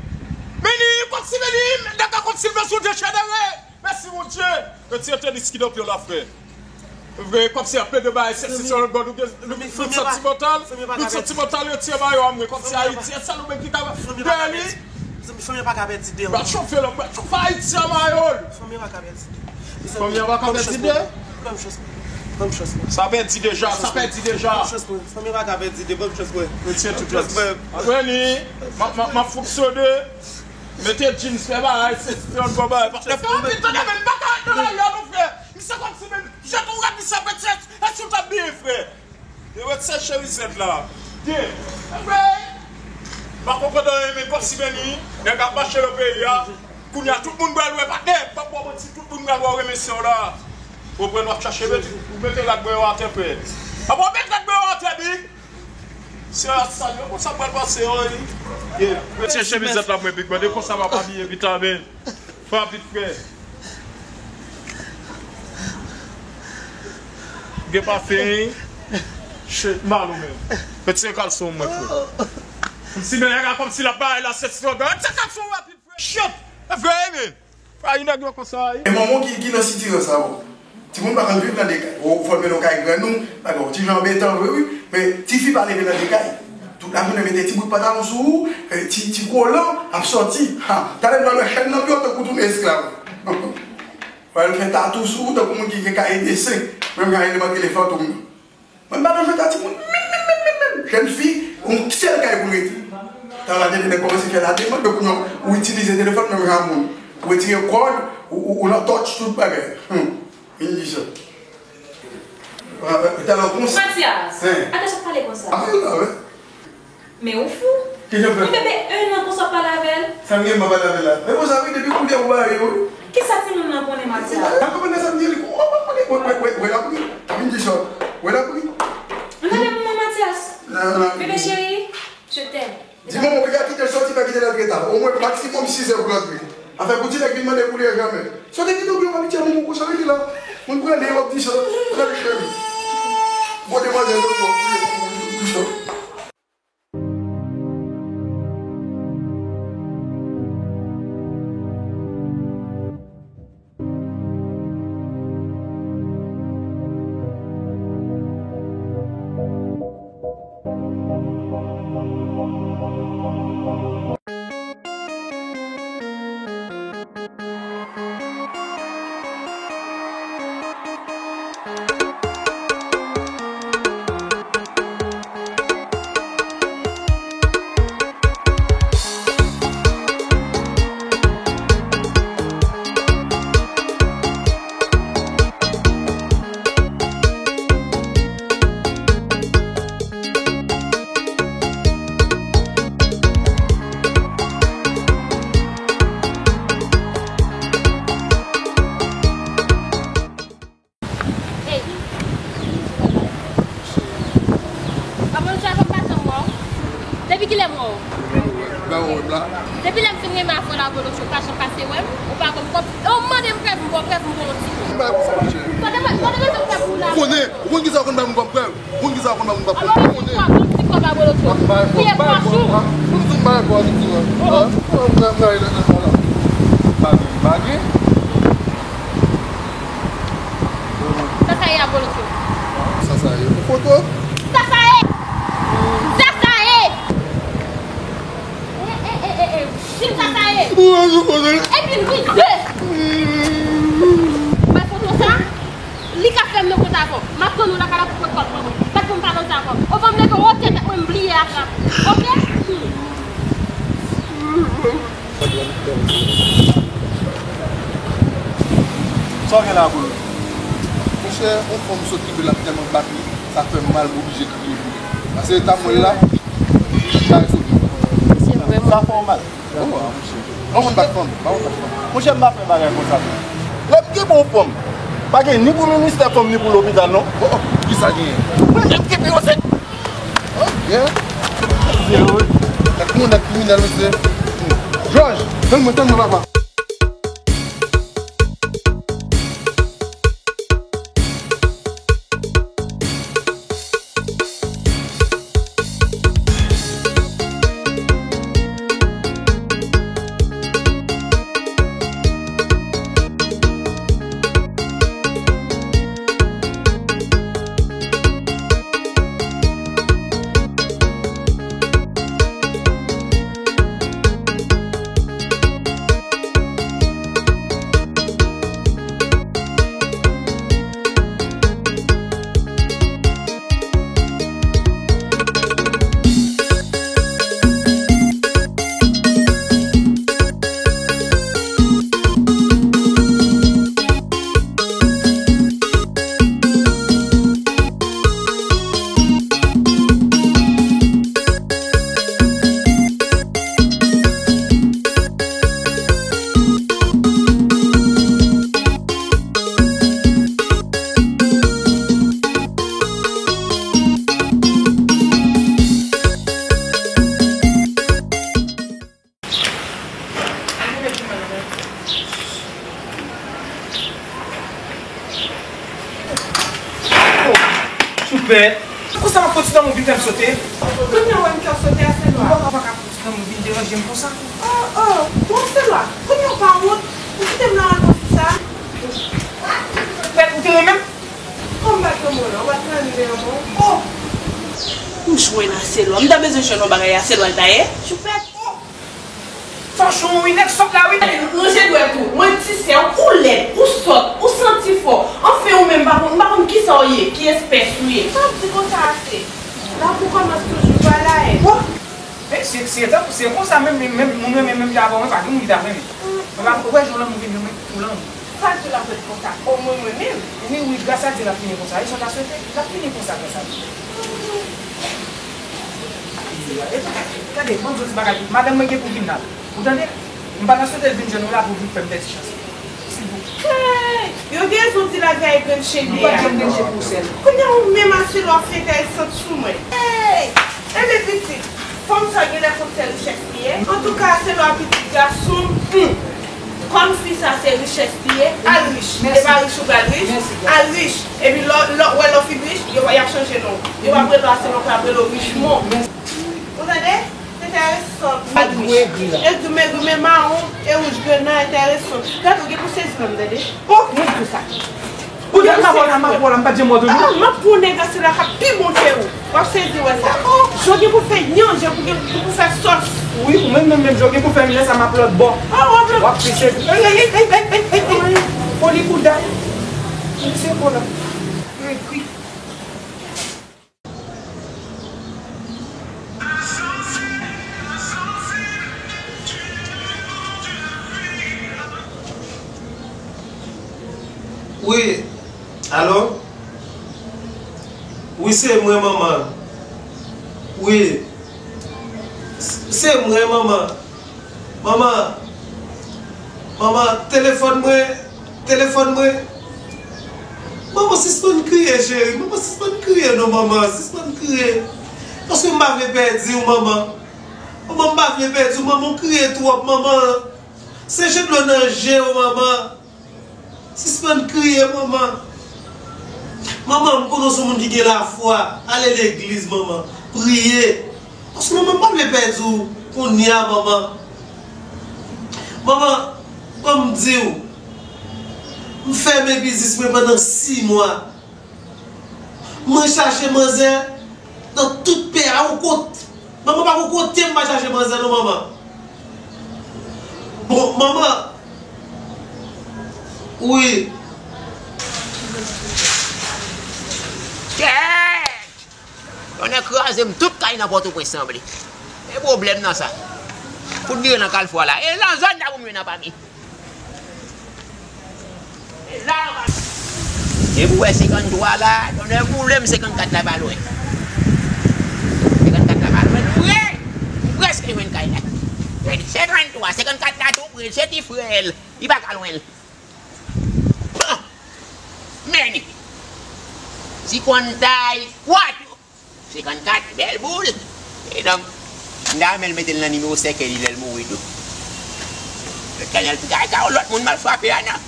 Meni, kòmsi meni, nèg la kòmsi l vle sou dejenere. Mèsi, Bondye. Retire tenis ki nan pye w la, frè. Vre, kòmsi ap plede bay, se si sou lòt bò, nou gen, nou, nou santimantal, nou santimantal, retire mayo a mwen, kòmsi Ayiti, e sèl ou menm ki ka dèyè li. Zanmi, fanmi an pa ka pèdi de. Bat chofe lòm, bat chofe Ayiti a mayòl. Fanmi an pa ka pèdi de. Fanmi an pa ka pèdi de. Ban m chans mwen. Ban m chans mwen. Sa pèdi deja, sa pèdi deja. Ban m chans mwen. Fanmi an pa ka pèdi de. Ban m chans mwen. Retire tout rès. Apre li, m ap, m ap, m ap fonksyone. Mete jeans, fè bagay, se, se yon bon bagay. Patnè, fè yon pita nan men, m pa ka ret nan lari a non, frè. Misye kòmsi menm, jete yon rad misye ap retire, èske w t ap byen, frè? Yo retire chemizèt la. Byen. Anyway, m pa konprann anyen, men kòmsi meni, nèg ap mache nan peyi a. Kounye a, tout moun pral wè, patnè. M p ap ba w manti, tout moun pral wè w renmen sè w la. Ou pran w ap chache, mete, ou mete rad mwen yo atè, frè. Apa w met rad mwen yo atè, big? Sè a sal yo, konsa m pral pase, wi. Yeah. Retire chemizèt la, mwen, big brother, konsa m ap abiye pita, men. Fè vit, frè. Gen pafen, wi. Shit, malo menm. Retire kalson mwen, frè. Kòmsi men nèg la kòmsi l ap bay la se slogan. Retire kalson rapid, frè. Shit! E vre, men. Ay, nèg yo konsa, wi. E manman w ki, ki nan sitirans la, bon. Timoun pa konn viv nan de kay. Ou fò l mennen w kay grann ou, bagay yon ti jan anbetan vre, wi. Men tifi pa leve nan de kay. Tout lajounen mete ti bout pantalon sou ou, e, ti, ti kolan, ap sòti. Ha, talè m nan lè chèn nan pi w tankou tounen esklav. W al fè tatou sou ou tankou moun ki gen kaye desen. Menm jan eleman ki rele fantom nan. Mwen m pa nan jwèt a timoun menm, menm, menm, menm, menm. Jèn fi, yon sèl kay pou l rete. Talè a tande nèg kòmanse fè lademann, men kounye a, ou itilize telefòn menm jan moun. Ou retire kòd, ou, ou, ou nan touch tout bagay. Hum. Vin di sa. Talè konsa. Mathias, hein, atè sa pale konsa. Apre la, wi. Men ou fou. Kijan w fè? Yon bebe en an konsa w pale avè l. Sa m gen m pa pale avè l la? Men konsa wi, depi koulye ou bare yo wi. Kisa timoun nan konnen, Mathias? Sa konprann sa m di li. Wè, wè, wè, wè, wè, wè l ap ri. Vin di sa. Wè l ap ri. Gade manman Mathias. Non, non. Bebe cheri, je t'aime. Di manman w, pa kite l sòti, pa kite l antre ta. Omwen maksimòm sizè pou l antre. Afè pou ti nèg vin mande pou li a jamè. Sòti kite w byen w abitye a manman w konsa, rete la. Mwen prale, w ap di sa. Gade cheri. Bon demwazèl, w ap di sa. Ey. Papa, nou chak pa tann mwen. Depi kilè m wè w? Ba w wè m la. Depi lè m fin renmen avè w la, Abolocho, ou pa janm pase wè m. Ou pa konn kòb. E w mande m prèv, m ba w prèv, m ba w yon ti prèv. M ba w konsa, monchè. Konnen, ou konn kisa w konn ba m kòm prèv? Moun ki sa konn ba moun pa konnen. Konnen. Moun ki sa konn ba moun pa konnen. Moun ki sa konn ba moun pa konnen. Sa sa ye a, Bolocho? Sa sa ye? Pou foto? Sa sa ye? Sa sa ye? E, e, e, e, e. Di m sa sa ye. Epi l rive. Bay foto sa. Li ka fè m nan kont avè w. M ap tann ou lakay la pou pran kòb pou mwen. Bat pou m pale w sa ankò. Ou fè m leve wotè tèt mwen, m bliye ap la. Oke? Sa w gen la, Bolo? Monchè, yon fanm sot rive l ap tèlman bat li, sa fè m mal, m oblije kriye pou li. Paske eta mwen la, li pa rezoud. Sa fè w mal. Bon, monchè. Yon moun bat fanm, pa yon bat fanm. Monchè, m pa fè bagay konsa, non. Lè m kenbe yon fanm, pa gen ni pou ministè fanm, ni pou lopital, non. Oh, oh, kisa genyen? Mwen, lè m kenbe yon sèk. Oh, yeah. Nèg moun, nèg kriminèl, mesye. Jòj, tann mwen, tann mwen, papa. Sipè. Konsa m ap fè yon ti lanmou vin fè m sote. Kounye a w wè m fè w sote a, Selwa. Ou pa ka fè yon ti lanmou vin deranje m konsa. Oh, oh, bon, Selwa, kounye a w pa wont? Ou kite m nan rad konsi sa? Pèt, ou te renmen m? Kòm m pa t renmen w la, ou pa t renmen m, oh! M jwenn Aselwa. M ta bezwen jwenn yon bagay Aselwa l ta ye. Choupèt. Fòchon, wi, nèg sòt la, wi. Ranje dwèt ou. Mwen ti sè w, ou lèd, ou sòt, ou santi fò. Anfen, ou menm, m pa konn, m pa konn kisa w ye, ki espès ou ye. Sa w ap di konsa, Ase? Lanmou kòmanse toujou pa la, e. Bon. Men, se, se, se konsa menm, menm, menm, moun renmen menm jan avè w, men pa gen moun ki ta renmen. Mwen pa, ou wè jan lanmou vin, men tou lanmou. Sa di l ap ret konsa? O mwen, mwen menm? Wi, wi, gras a Dye, l ap fini konsa. E sa w ta swete? L ap fini konsa, gras a Dye. Epi, gade, ban m di w ti bagay. Madanm mwen gen pou vin la. Ou tande? M pa ta swete l vin jwenn ou la pou vin fè m pèdi chans. Silvouplè. Hey! Yo gen rezon di lavi a e grenn chede a. Ou pa t janm grenn chede pou sèl. Kounye a ou menm Aselwa fè entèresan sou mwen. Hey! Enben pitit, fanm sa genlè konn se richès li ye. Antouka, Aselwa pitit gason m, hmm. Kòm fi sa se richès li ye, al rich. E pa rich ou pral rich, al rich. Epi lè, lè, wè lè w fin rich, yo, y ap chanje non. Yo p ap rele w Aselwa, yo ap rele w Richmond. Ou tande? Enteresan, Richmond. Egri, men, egri, men mawon e wouj grenn nan enteresan. Gade, ou gen pou sezi nan m, tande. Oh, mwen di w sa. Ou di m ap wè w la, m ap wè w la, m pa t janm wè w toujou. Ah, m ap pran nèg Aselwa k ap pi bon ke ou. W ap sezi wè sa. Jan w gen pou fè yanj, jan w gen pou fè sòs. Wi, ou menm, menm, menm, jan w gen pou fè m lè sa m ap lòt bò. Ah, w ap lòt. W ap pise. Ey, ey, ey. Foli bouda. Ou se bon la. Egri. Wi, alo? Wi, se mwen, manman. Wi, s-, se mwen, manman. Manman, manman, telefòn mwen, telefòn mwen. Manman, sispann kriye, cheri. Manman, sispann kriye, non, manman. Sispann kriye. Paske m pa vle pèdi w, manman. Manman, m pa vle pèdi w, manman, w kriye twòp, manman. Se je dlo nan je w, manman. Sispann kriye, manman. Manman, m konnen w se yon moun ki gen lafwa. Ale legliz, manman. Priye. Paske, manman, m pa vle pèdi w kounye a, manman. Manman, ban m di w, m fèmen biznis mwen pandan sis mwa. Mwen chache manzè nan tout peyi a, yon kot-, manman, pa gen kote m pa chache manzè non, manman. Bon, manman. Wi. Tonnè kraze m, tout kay nan Pòtoprens sanble. E pwoblèm nan sa. Fout vire nan Kalfou a la. E nan zòn la pou m jwenn anpami. E la anpami. Depi w wè senkanntwa la, tonnè boule m, senkannkat la pa lwen. Senkannkat la pa lwen, m pre. M prèske jwenn kay la. Senkannntwa, senkannkat la tou pre, se ti frè l. Li pa ka lwen l. Bon. Men li. Ti konn tay, kwa tou. Senkannkat, bèl boul. E donk, m ta renmen l mete l nan nimewo sèkèy li lè l mouri tou. Letènèl, gade ka yon lòt moun m al frape a non.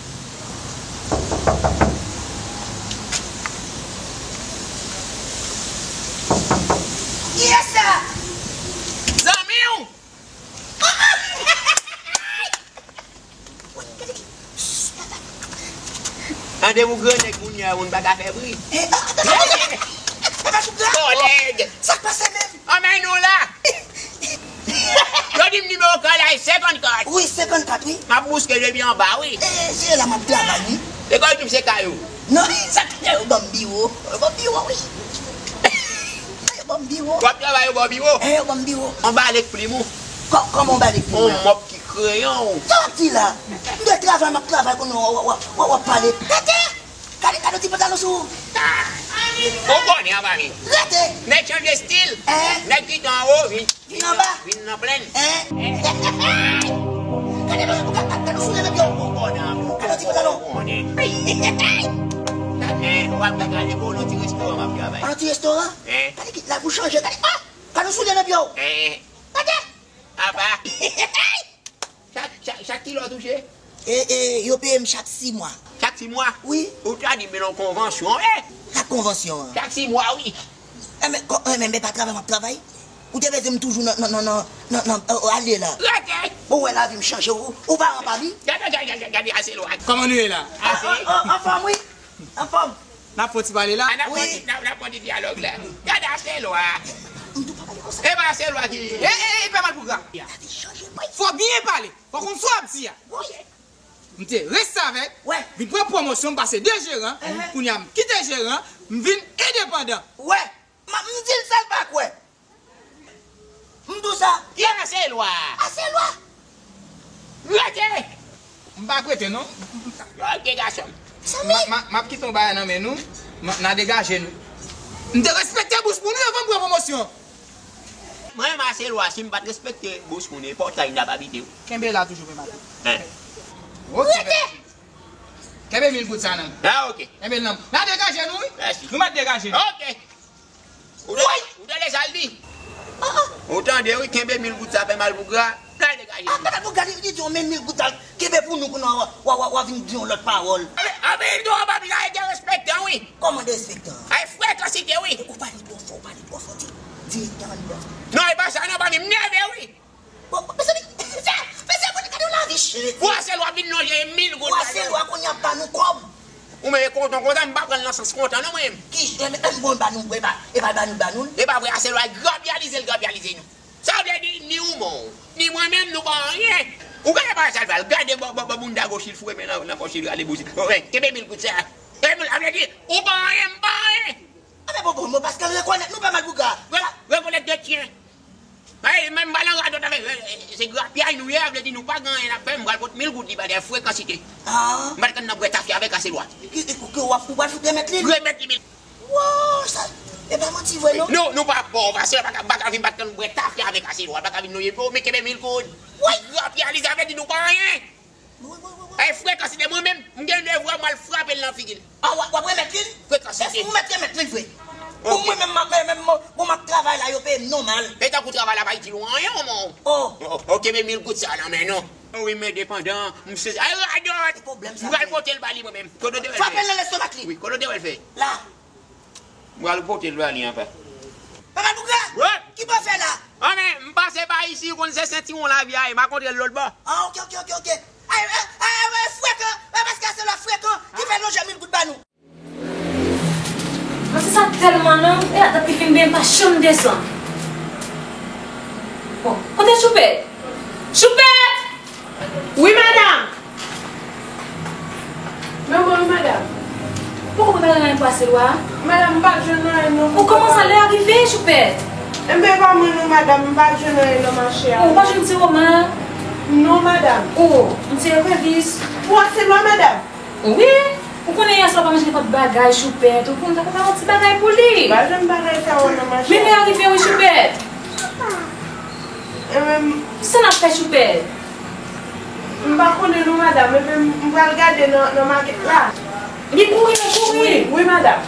Kiyès sa? Zanmi w! Tande pou gran nèg moun yo, moun pa ka fè bri. Eh, ah, papa Choukla! Papa Choukla! Kòlèg! Sa k pase menm? Anmèy nou la! Yo di m nimewo kay la se senkannkat. Wi, senkannkat, wi. M ap bouske depi anba, wi. Eh, se la m ap travay, wi. E kòman yo di m se kay ou? Non, sa k fè yo ban m biwo. Yo ban m biwo, wi. Yo ban m biwo. W ap travay, yo ba w biwo? Eh, yo ban m biwo. Anba lèk plim ou? Kò-, kòman anba lèk plim ou? On mòp ki kreyon ou. Sa w ap di la? M dwe travay, m ap travay kounye a, w, w, w, w, w ap pale. Gade! Gade, gade yon ti pantalon sou ou. Ou konnen anba mi. Rete! Nèg chanje stil. Eh? Nèg ki te anwo, vin, vin anba. Vin nan plèn. Eh? Eh? Gade, gade, gade, gade yon soulye nan pye w. Ou konnen anba. Gade yon ti pantalon. Ou konnen. Eh, w ap gade pou yon ti restoran m ap travay. Yon ti restoran? Eh? Gade ki, la pou chanje, gade. Ah! Gade yon soulye nan pye w. Eh? Gade! Apa. Chak, chak, chak kilè w touche? E, e, yo peye m chak sis mwa. Chak sis mwa? Wi. Ou ta di m nan yon konvansyon, e? Sa k konvansyon an? Chak sis mwa, wi. Enben, kò, enben, men pa travay m ap travay. Ou te bezwen m toujou nan, nan, nan, nan, nan, nan, euh, ale la. Rete! Bon, ou wè lavi m chanje, ou, ou pa anba li. Gade, gade, gade, gade, ase lwa. Kòman nou ye la? Ase. An, an, an, anfòm, wi. Anfòm. N ap fè yon ti pale la? A, n ap fè yon ti, n ap, n ap fè yon ti dyalòg la. Gade ase lwa. M tou pa pale konsa. E pa ase lwa ki, e, e, e, pa mal pou gra. Lavi chanje, wi. Fò byen pale. Fò konn sa w ap di a. Wi. M te restavèk, wè, vin pran pwomosyon, m pase de jeran, kounye a m kite jeran, m vin endepandan. Wè, m, m di l sa l pa kwè. M di w sa. Ki ase lwa? Ase lwa. Rete! M pa prete non. Ok, gason. Sa m, m, m ap kite yon bagay nan men nou. M, n a degaje nou. M te respekte bous pou nou anvan m pran pwomosyon. Mwen menm ase lwa, si m pa t respekte bous moun, e pòtay m t ap abite wi. Kenbe la toujou, men maten. Hein. Ok. Kenbe mil goud sa nan. Ah, ok. Kenbe l nan. N a degaje nou, wi. Mèsi. Nou mèt degaje nou. Ok. Ou tande, ou tande sa l di? Ou tande, wi, kenbe mil goud sa fè mal pou gra. N a degaje nou. Ah, men pou gade, li di yon mil, mil goud sa, kenbe pou nou, kounye a w a, w a, w a, w a vin di yon lòt pawòl. Anben, anben, nou pa bezwen derespektan, wi. Kòman derespektan? Ay, frekansite, wi. Ou pale twò fò, ou pale twò fò, di, direktè pale twò fò. Non, e pa sa, non, pa vin nève, wi. Bon, mezanmi, fè, fè se moun ki gade yon lavi cheri. Ou ase lwa vin lonje mil goud. Ou ase lwa kounye a ba nou kòb. Ou menm e kontan kontan, m pa pran l nan sans kontan non mwen menm. Ki, e, e, bon, ba nou, e ba, e ba, ba nou, ba nou. E pa vre, ase lwa grapyalize l grapyalize nou. Sa vle di, ni ou mò, ni mwen menm, nou pa anyen. Ou gade pa sa l fè, gade bò, bò, bò bounda goch li foure men nan, nan pòch li rale bouzen. Kenbe mil goud sa. E mil, sa vle di, ou pa anyen, m pa anyen. Anben bon, bon, bon, paske l rekonèt nou pa mal pou gra. Re-, rekonèt de tyen. Ay, menm pa nan radòt avè, se grapyay nou ye, vle di nou pa gen anyen n ap fè, m pral pot mil goud li ba l frekansite. Ah. M pa t konn nan bwè tafya avèk ase lwa. Ki, ki, ki w ap, ou pral fout remèt li? Remèt li mil. Wow, sa, e pa manti vre non. Nou, nou pa pòv, ase lwa pa ka, pa ka vin pa t konn bwè tafya avèk ase lwa, pa ka vin nou ye, men kenbe mil goud. Woy! Grapyalize avè di nou pa anyen. Ay, frekansite mwen menm, m gen devwa, m al frape l nan figi l. Ah, w ap, w ap remèt li l? Frekansite. Èske ou mèt remèt li l vre? Pou mwen menm, m ap, menm, bon, m ap travay la, yo peye m nòmal. E tankou travay la pa itil ou anyen, mon. Oh. Ok, men mil goud sa nan men nou. Wi, m endepandan, m sezi. Ay, radòt! M pral pote l ba li mwen menm. Kote w te wè l fè? Frape l nan lestomak li. Wi, kote w te wè l fè? La. M pral pote l ba li anfen. Papa Bougra! Wi! Ki bò fè la? Anben, m pase pa isi, ou konn se sentiwon lavi a ye, m a kontre l lòt bò. Ah, ok, ok, ok, ok. Ay, ay, ay, ay, frekan! Ay, paske se la frekan ki fè lonje mil goud ba nou. Mwen se sa tèlman non, e la dat li fin benyen pa janm desann. Bon, kote Choupèt? Choupèt! Wi, madanm! Mwen, mwen, wi, madanm. Ou poko prepare anyen pou ase lwa a? Madanm, m pa t jwenn anyen non. Ou kòmanse lè a rive, Choupèt? Enben, e pa mwen non, madanm, m pa t jwenn anyen nan mache a. Ou pa jwenn ti Woma? Non, madanm. Oh, m ti Ekrevis. Pou ase lwa, madanm? Wi, ou konnen yè swa pa manje nenpòt bagay, Choupèt. Ou konnen ta konn fè yon ti bagay pou li. M pa jwenn bagay sa yo nan mache a. Men lè a rive wi, Choupèt. E menm. Sa n ap fè, Choupèt? M pa konnen non, madanm. E menm, m pral gade nan, nan makèt la. Li kouri, li kouri. Wi, wi, madanm.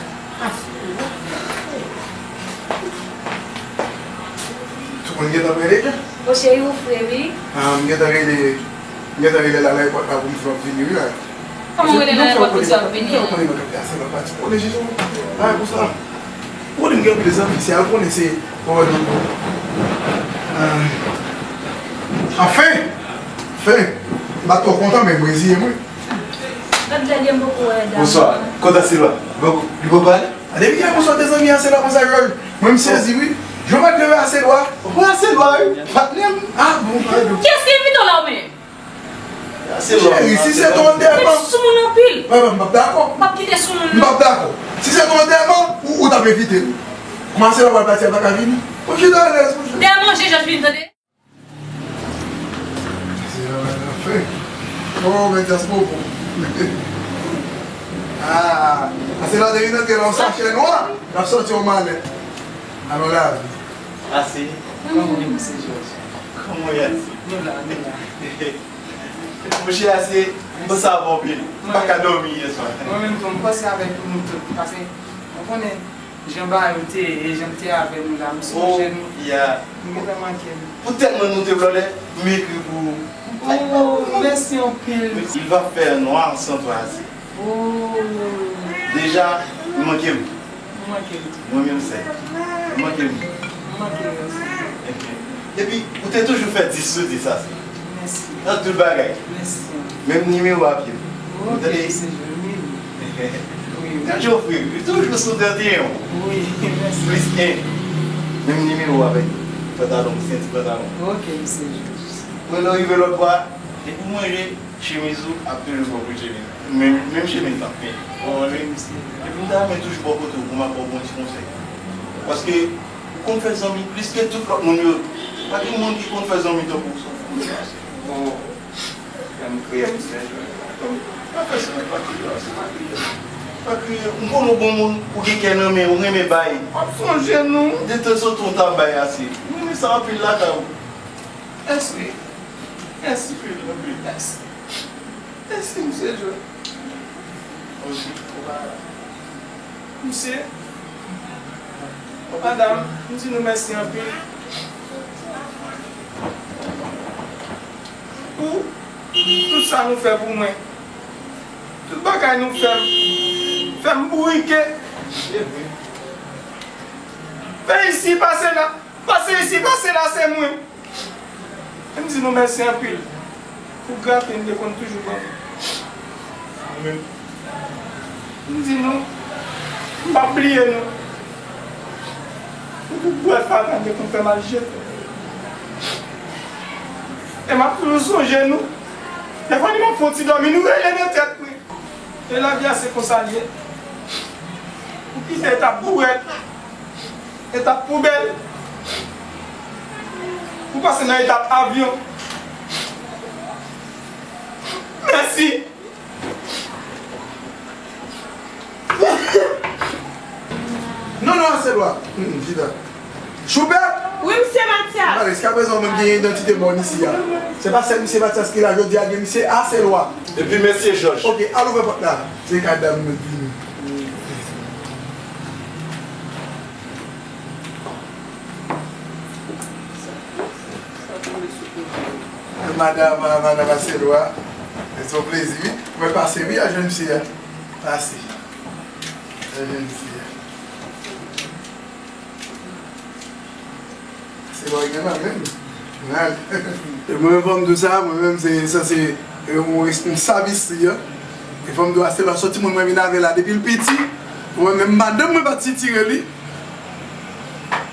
Tout moun gentan prè deja? O cheri, ou fre, wi. Ah, m gentan rele, m gentan rele la nan èpòt la pou m di w ap vini, wi, la. Kòman w rele nan èpòt pou di w ap vini? Ou konnen mwen kanpe ase nan pati. Ou konnen Jezi, bagay konsa. Ou konnen m gen anpil zanmi, se al konnen se, ou konnen. Ah. Anfen! Anfen! M pa t twò kontan, men m reziye mwen. Gad lè m poko wè dam. Bonswa. Kòman se va? Bon, li poko ale? A, depi yè m sot de zanmi a, se la konsa jòj. Mwen, m sezi, wi. Jan m ap leve a, se lwa. Ou a se lwa, wi. Patnè m. Ah, bon, padon. Kiyès ki envite w la, ou menm? A se lwa. Cheri, si se te yon antèman. Ou sou moun anpil. Mwen, mwen, m p ap dakò. M p ap kite sou moun, non. M p ap dakò. Si se te yon antèman, ou, ou t ap envite m. Kòman se lwa pral pati, a pa ka vini? Ou chita alèz, monchè. Dèyè manje, jòj vin, tande. Se la, la, la, fè. Oh, men dyas popo. Ah, ase la te vin antre nan yon sachè nwa, l ap sòti yon malèt. Alò, lavi. Ase, kòman w ye, mesye Jòj? Kòman w ye, Ase? Nou la, nou la. Monchè, Ase, m panse avè w anpil. M pa ka dòmi yè swa. Mwen menm tou, m panse avèk nou tout, paske ou konnen, jan bagay yo te ye, jan l te avè nou la, m sonje nou. M gentan manke l. Pou tèlman nou te vle, m ekri pou ou. Oh, mèsi anpil. Il va faire noir sans toi, Ase. Oh. Deja, ou manke m. Ou manke m tou. Mwen menm sèl. Manke m. Manke m, mèsi. Epi, ou te toujou fè dis sou dis, sa se. Mèsi. Nan tout bagay. Mèsi. Menm nimewo a pye m. Ok, tande? Misye Jòj, wi. Wi, wi. Jòj, frè, li toujou sou trannteyen. Wi, mèsi. Plis en. Menm nimewo avèk pantalon, senti pantalon. Ok, misye Jòj. Mwen, lè w rive lòt bò a, depi w manje, chemiz ou ap toujou bò kote chemiz. Menm, menm chemiz l ap penyen. Ou konprann? Epi m ta renmen toujou bò kote w pou m ap ba w bon ti konsèy. Paske ou konn fè zanmi plis ke tout lòt moun yo. Pa gen moun ki konn fè zanmi tankou w, sa w fè. Bon, fè m kriye, misye Jòj. Pa fè sa, pa kriye, se pa kriye. Pa kriye. M konnen w bon moun, ou gen kè nan men, ou renmen bay. M ap sonje nou. De tanzantan w ta bay ase. M renmen sa anpil lakay ou. Mèsi. Mèsi, anpil, anpil mèsi. Mèsi, misye Jòj. Misye, madanm, m di nou mèsi anpil pou tout sa nou fè pou mwen. Tout bagay nou fè m, fè m bourike. Fè isi pase la, pase isi pase la, se mwen. E m di nou mèsi anpil pou graten n te konn toujou ban m. M di nou, m p ap bliye nou. Pou tout bwèt fatra n te konn fè m al jete. E m ap toujou sonje nou. Dèfwa, m ap fè yon ti dòmi, nou rele nan tèt mwen. E lavi a se konsa l ye. Ou kite etap bouwèt, etap poubèl, ou pase nan etap avyon. Mèsi. Non, non, Aselwa. Hmm, chita. Choupèt! Wi, mesye Matyas. Gade, jiskaprezan, ou menm genyen idantite bòn isi a. Se pa sèl mesye Matyas ki la jodi a, gen mesye Aselwa. Epi mesye Jòj. Ok, al ouvè pòt la. Se kay dam nan vini. Madanm, madanm Aselwa. Se yon plezi, wi. Mwen pase, wi, al jwenn mesye a. Pase. Al jwenn mesye a. Se lwa gen nan menm. Mal. E mwen menm, fò m di w sa, mwen menm, se, sa se, e, yon responsab isi a. E fò m di w, Aselwa, se yon timoun mwen vin avè l la depi l piti. Mwen menm, madanm mwen pa t sitire li.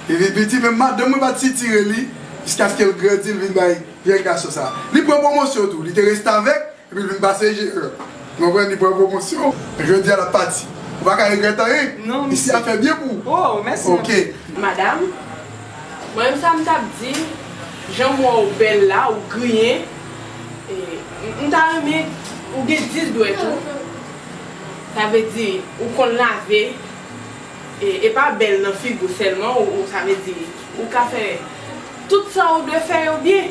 Depi l piti, menm madanm mwen pa t sitire li. Jiskaske l grandi, l vin bay jèn gason sa. Li pran pwomosyon tou. Li te rete avèk. Epi l vin pase jeran. Ou konprann, li pran pwomosyon. Jodi a, l ap pati. Ou pa ka regrèt anyen. Non, isi a fè byen pou ou. Oh, mèsi. Ok. Madanm, mwen menm sa m t ap di, jan m wè w bèl la, ou griyen, e, m, m ta renmen ou gen dis dwèt ou. Sa vle di, ou konn lave. E, e pa bèl nan figi w sèlman, ou, ou, sa vle di, ou ka fè tout sa ou dwe fè yo byen.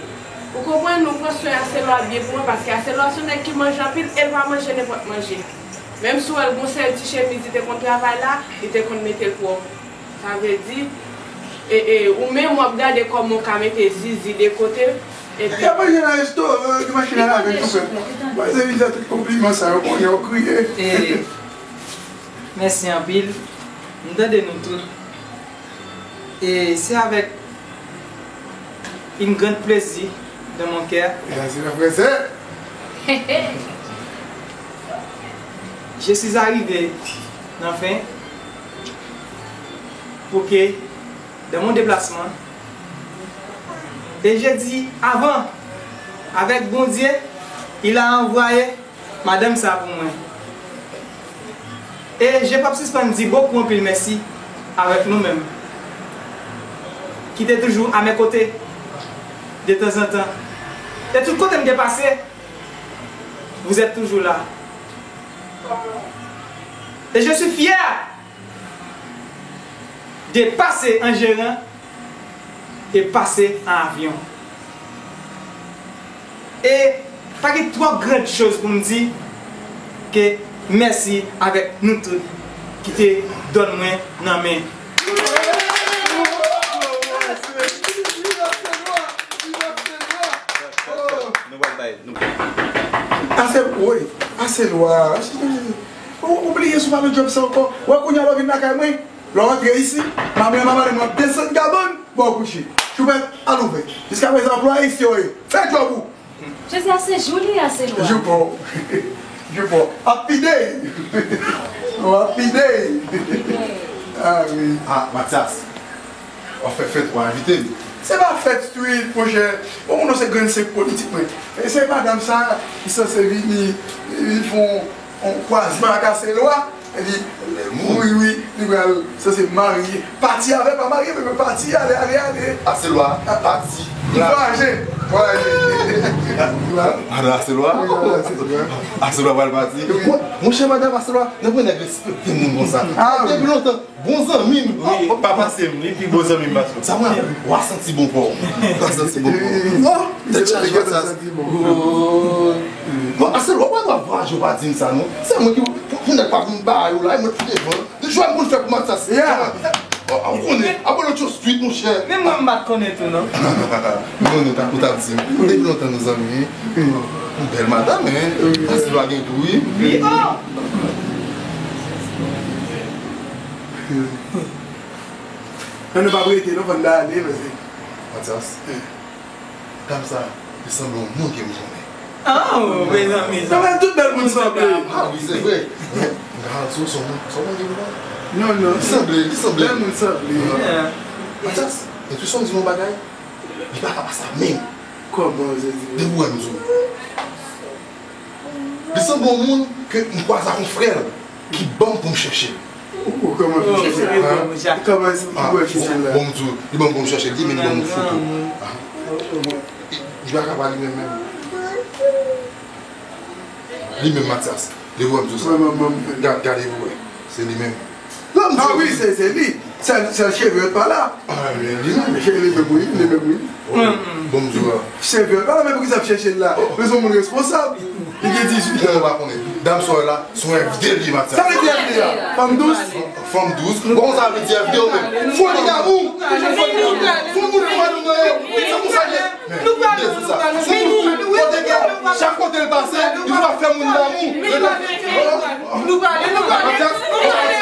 Ou konprann, nou pran swen Aselwa byen pou mwen, paske Aselwa se yon nèg ki manje anpil, e l pa manje nenpòt manje. Menm si w wè l gon sèl ti chemiz li te konn travay la, li te konn mete l pwòp. Sa vle di, e, e, ou menm w ap gade kòman w ka mete zizi de kote, epi. Y ap manje nan restoran, gen machin a lave tou, frè. Mwen, se vin fè tout konpliman sa yo, konnen w kriye. E, Mèsi anpil. M tande nou tout. Et c'est avec une grande plaisir dans mon cœur. Merci, la princesse. Je suis arrivé, enfin, pour que dans mon déplacement, et je dis avant, avec Bondye, il a envoyé madanm sa pou mwen. E je p ap sispann di bokou anpil mèsi avèk nou menm, ki te toujou à mes côtés de temps en temps. E tout kote m te pase, vous êtes toujours là. Et je suis fier de passer en jeran e pase an avyon. E pa gen twòp grand choz pou m di ke mèsi avèk nou tout ki te donn mwen nan men. Nou pral bay, nou. Ase, woy, ase lwa. Ou, ou bliye sou pa nan djòb sa ankò. Wè kounye a lè w vin lakay mwen. Lè w antre isi, manmi an pa pale, mwen ap desann kabann, ba w kouche. Choupèt, al ouvè. Jiskaprezan, anplwaye isi yo ye. Fè djòb ou. Jezi, a se jou li, a se lwa. Jou pa w. Jou pa w. Happy day. Happy day. Ah, wi. Ah, Mathias. W ap fè fèt, w a envite m. Se pa fèt street, monchè. Bon, moun nan se grenn senk politik, mwen. E se madanm sa, li sanse vini, li fè yon, yon kwazman ak Aselwa. Li, wi, wi, li pral sanse marye. Pati avè, pa marye, men pati, ale, ale, ale. Aselwa, pati. Vwayaje, vwayaje. Madan Aselwa? Wi, madan Aselwa. Aselwa pral pati. Wi. Mon, monchè, madan Aselwa, nan pwen nèg respekte moun konsa. Ah, wi. Depi lontan. Bon zanmi m. Wi, pa pase m, li pi bon zanmi m pase w. Sa mwen apre, w a santi bon pa w. W a santi bon pa w. Oh, tèt chaje, w a santi bon. Bon, Aselwa, w a vwayaje, w pa di m sa non. Se mwen ki, pou, pou nèg pa vin ba yo la, e mwen ki devan. De jwa m konn fè pou Mathias. Yeah. Bon, ou konnen, ap lòt yo street, monchè. Menm mwen m pa t konnen tou non. M konnen, ou t ap di m. Depi lontan nou zanmi, wi. Yon bèl madanm, hein. Aselwa gen tou, wi. Wi, oh. Nan nou pa prete non, fò n ta ale, mezanmi. Mathias, dam sa, li sanble yon moun ke m konnen. Oh, mezanmi. Sa fè tout bèl moun sanble. Ah, wi, se vre. Men, m ka di w, se yon moun, se yon moun ki konnen. Non, non. Li sanble, li sanble. Bèl moun sanble. Yeah. Mathias, entwisyon m di m yon bagay, li pa ka pase a menm. Kòman, Jezi? Depi w wè m di w. Li sanble yon moun ke m kwaze ak yon frè l ki ban m pou m chèche l. Ou, ou kòman pou chèche l? Kòman pou chèche l la? Bon, m di w, li ban m pou m chèche l, li menm li ban m yon foto. Li pa ka pa li menm menm. Li menm Mathias. Li wè m di w sa. Gad, gade pou wè. Se li menm. Ah wi, se, se li. Sèl, sèl cheve yo t pa la. Ah, men li menm. Li menm, wi, li menm, wi. Bon, m di w la. Cheve yo t pa la, men poukisa ap chèche l la? Men se yon moun responsab. Li gen dizuit an, ou pa konnen. Dam sa w wè la, se yon F D li, Mathias. Sa vle di F D a? Fanm dous? Fanm dous. Bon, sa vle di F D ou menm. Foli damou. Foli damou. Fò moun fò nou gen. Se konsa l ye. Nou pale, nou pale. Kote ke chak kote l pase, li tou ap fè moun damou. Nou pale, nou pale.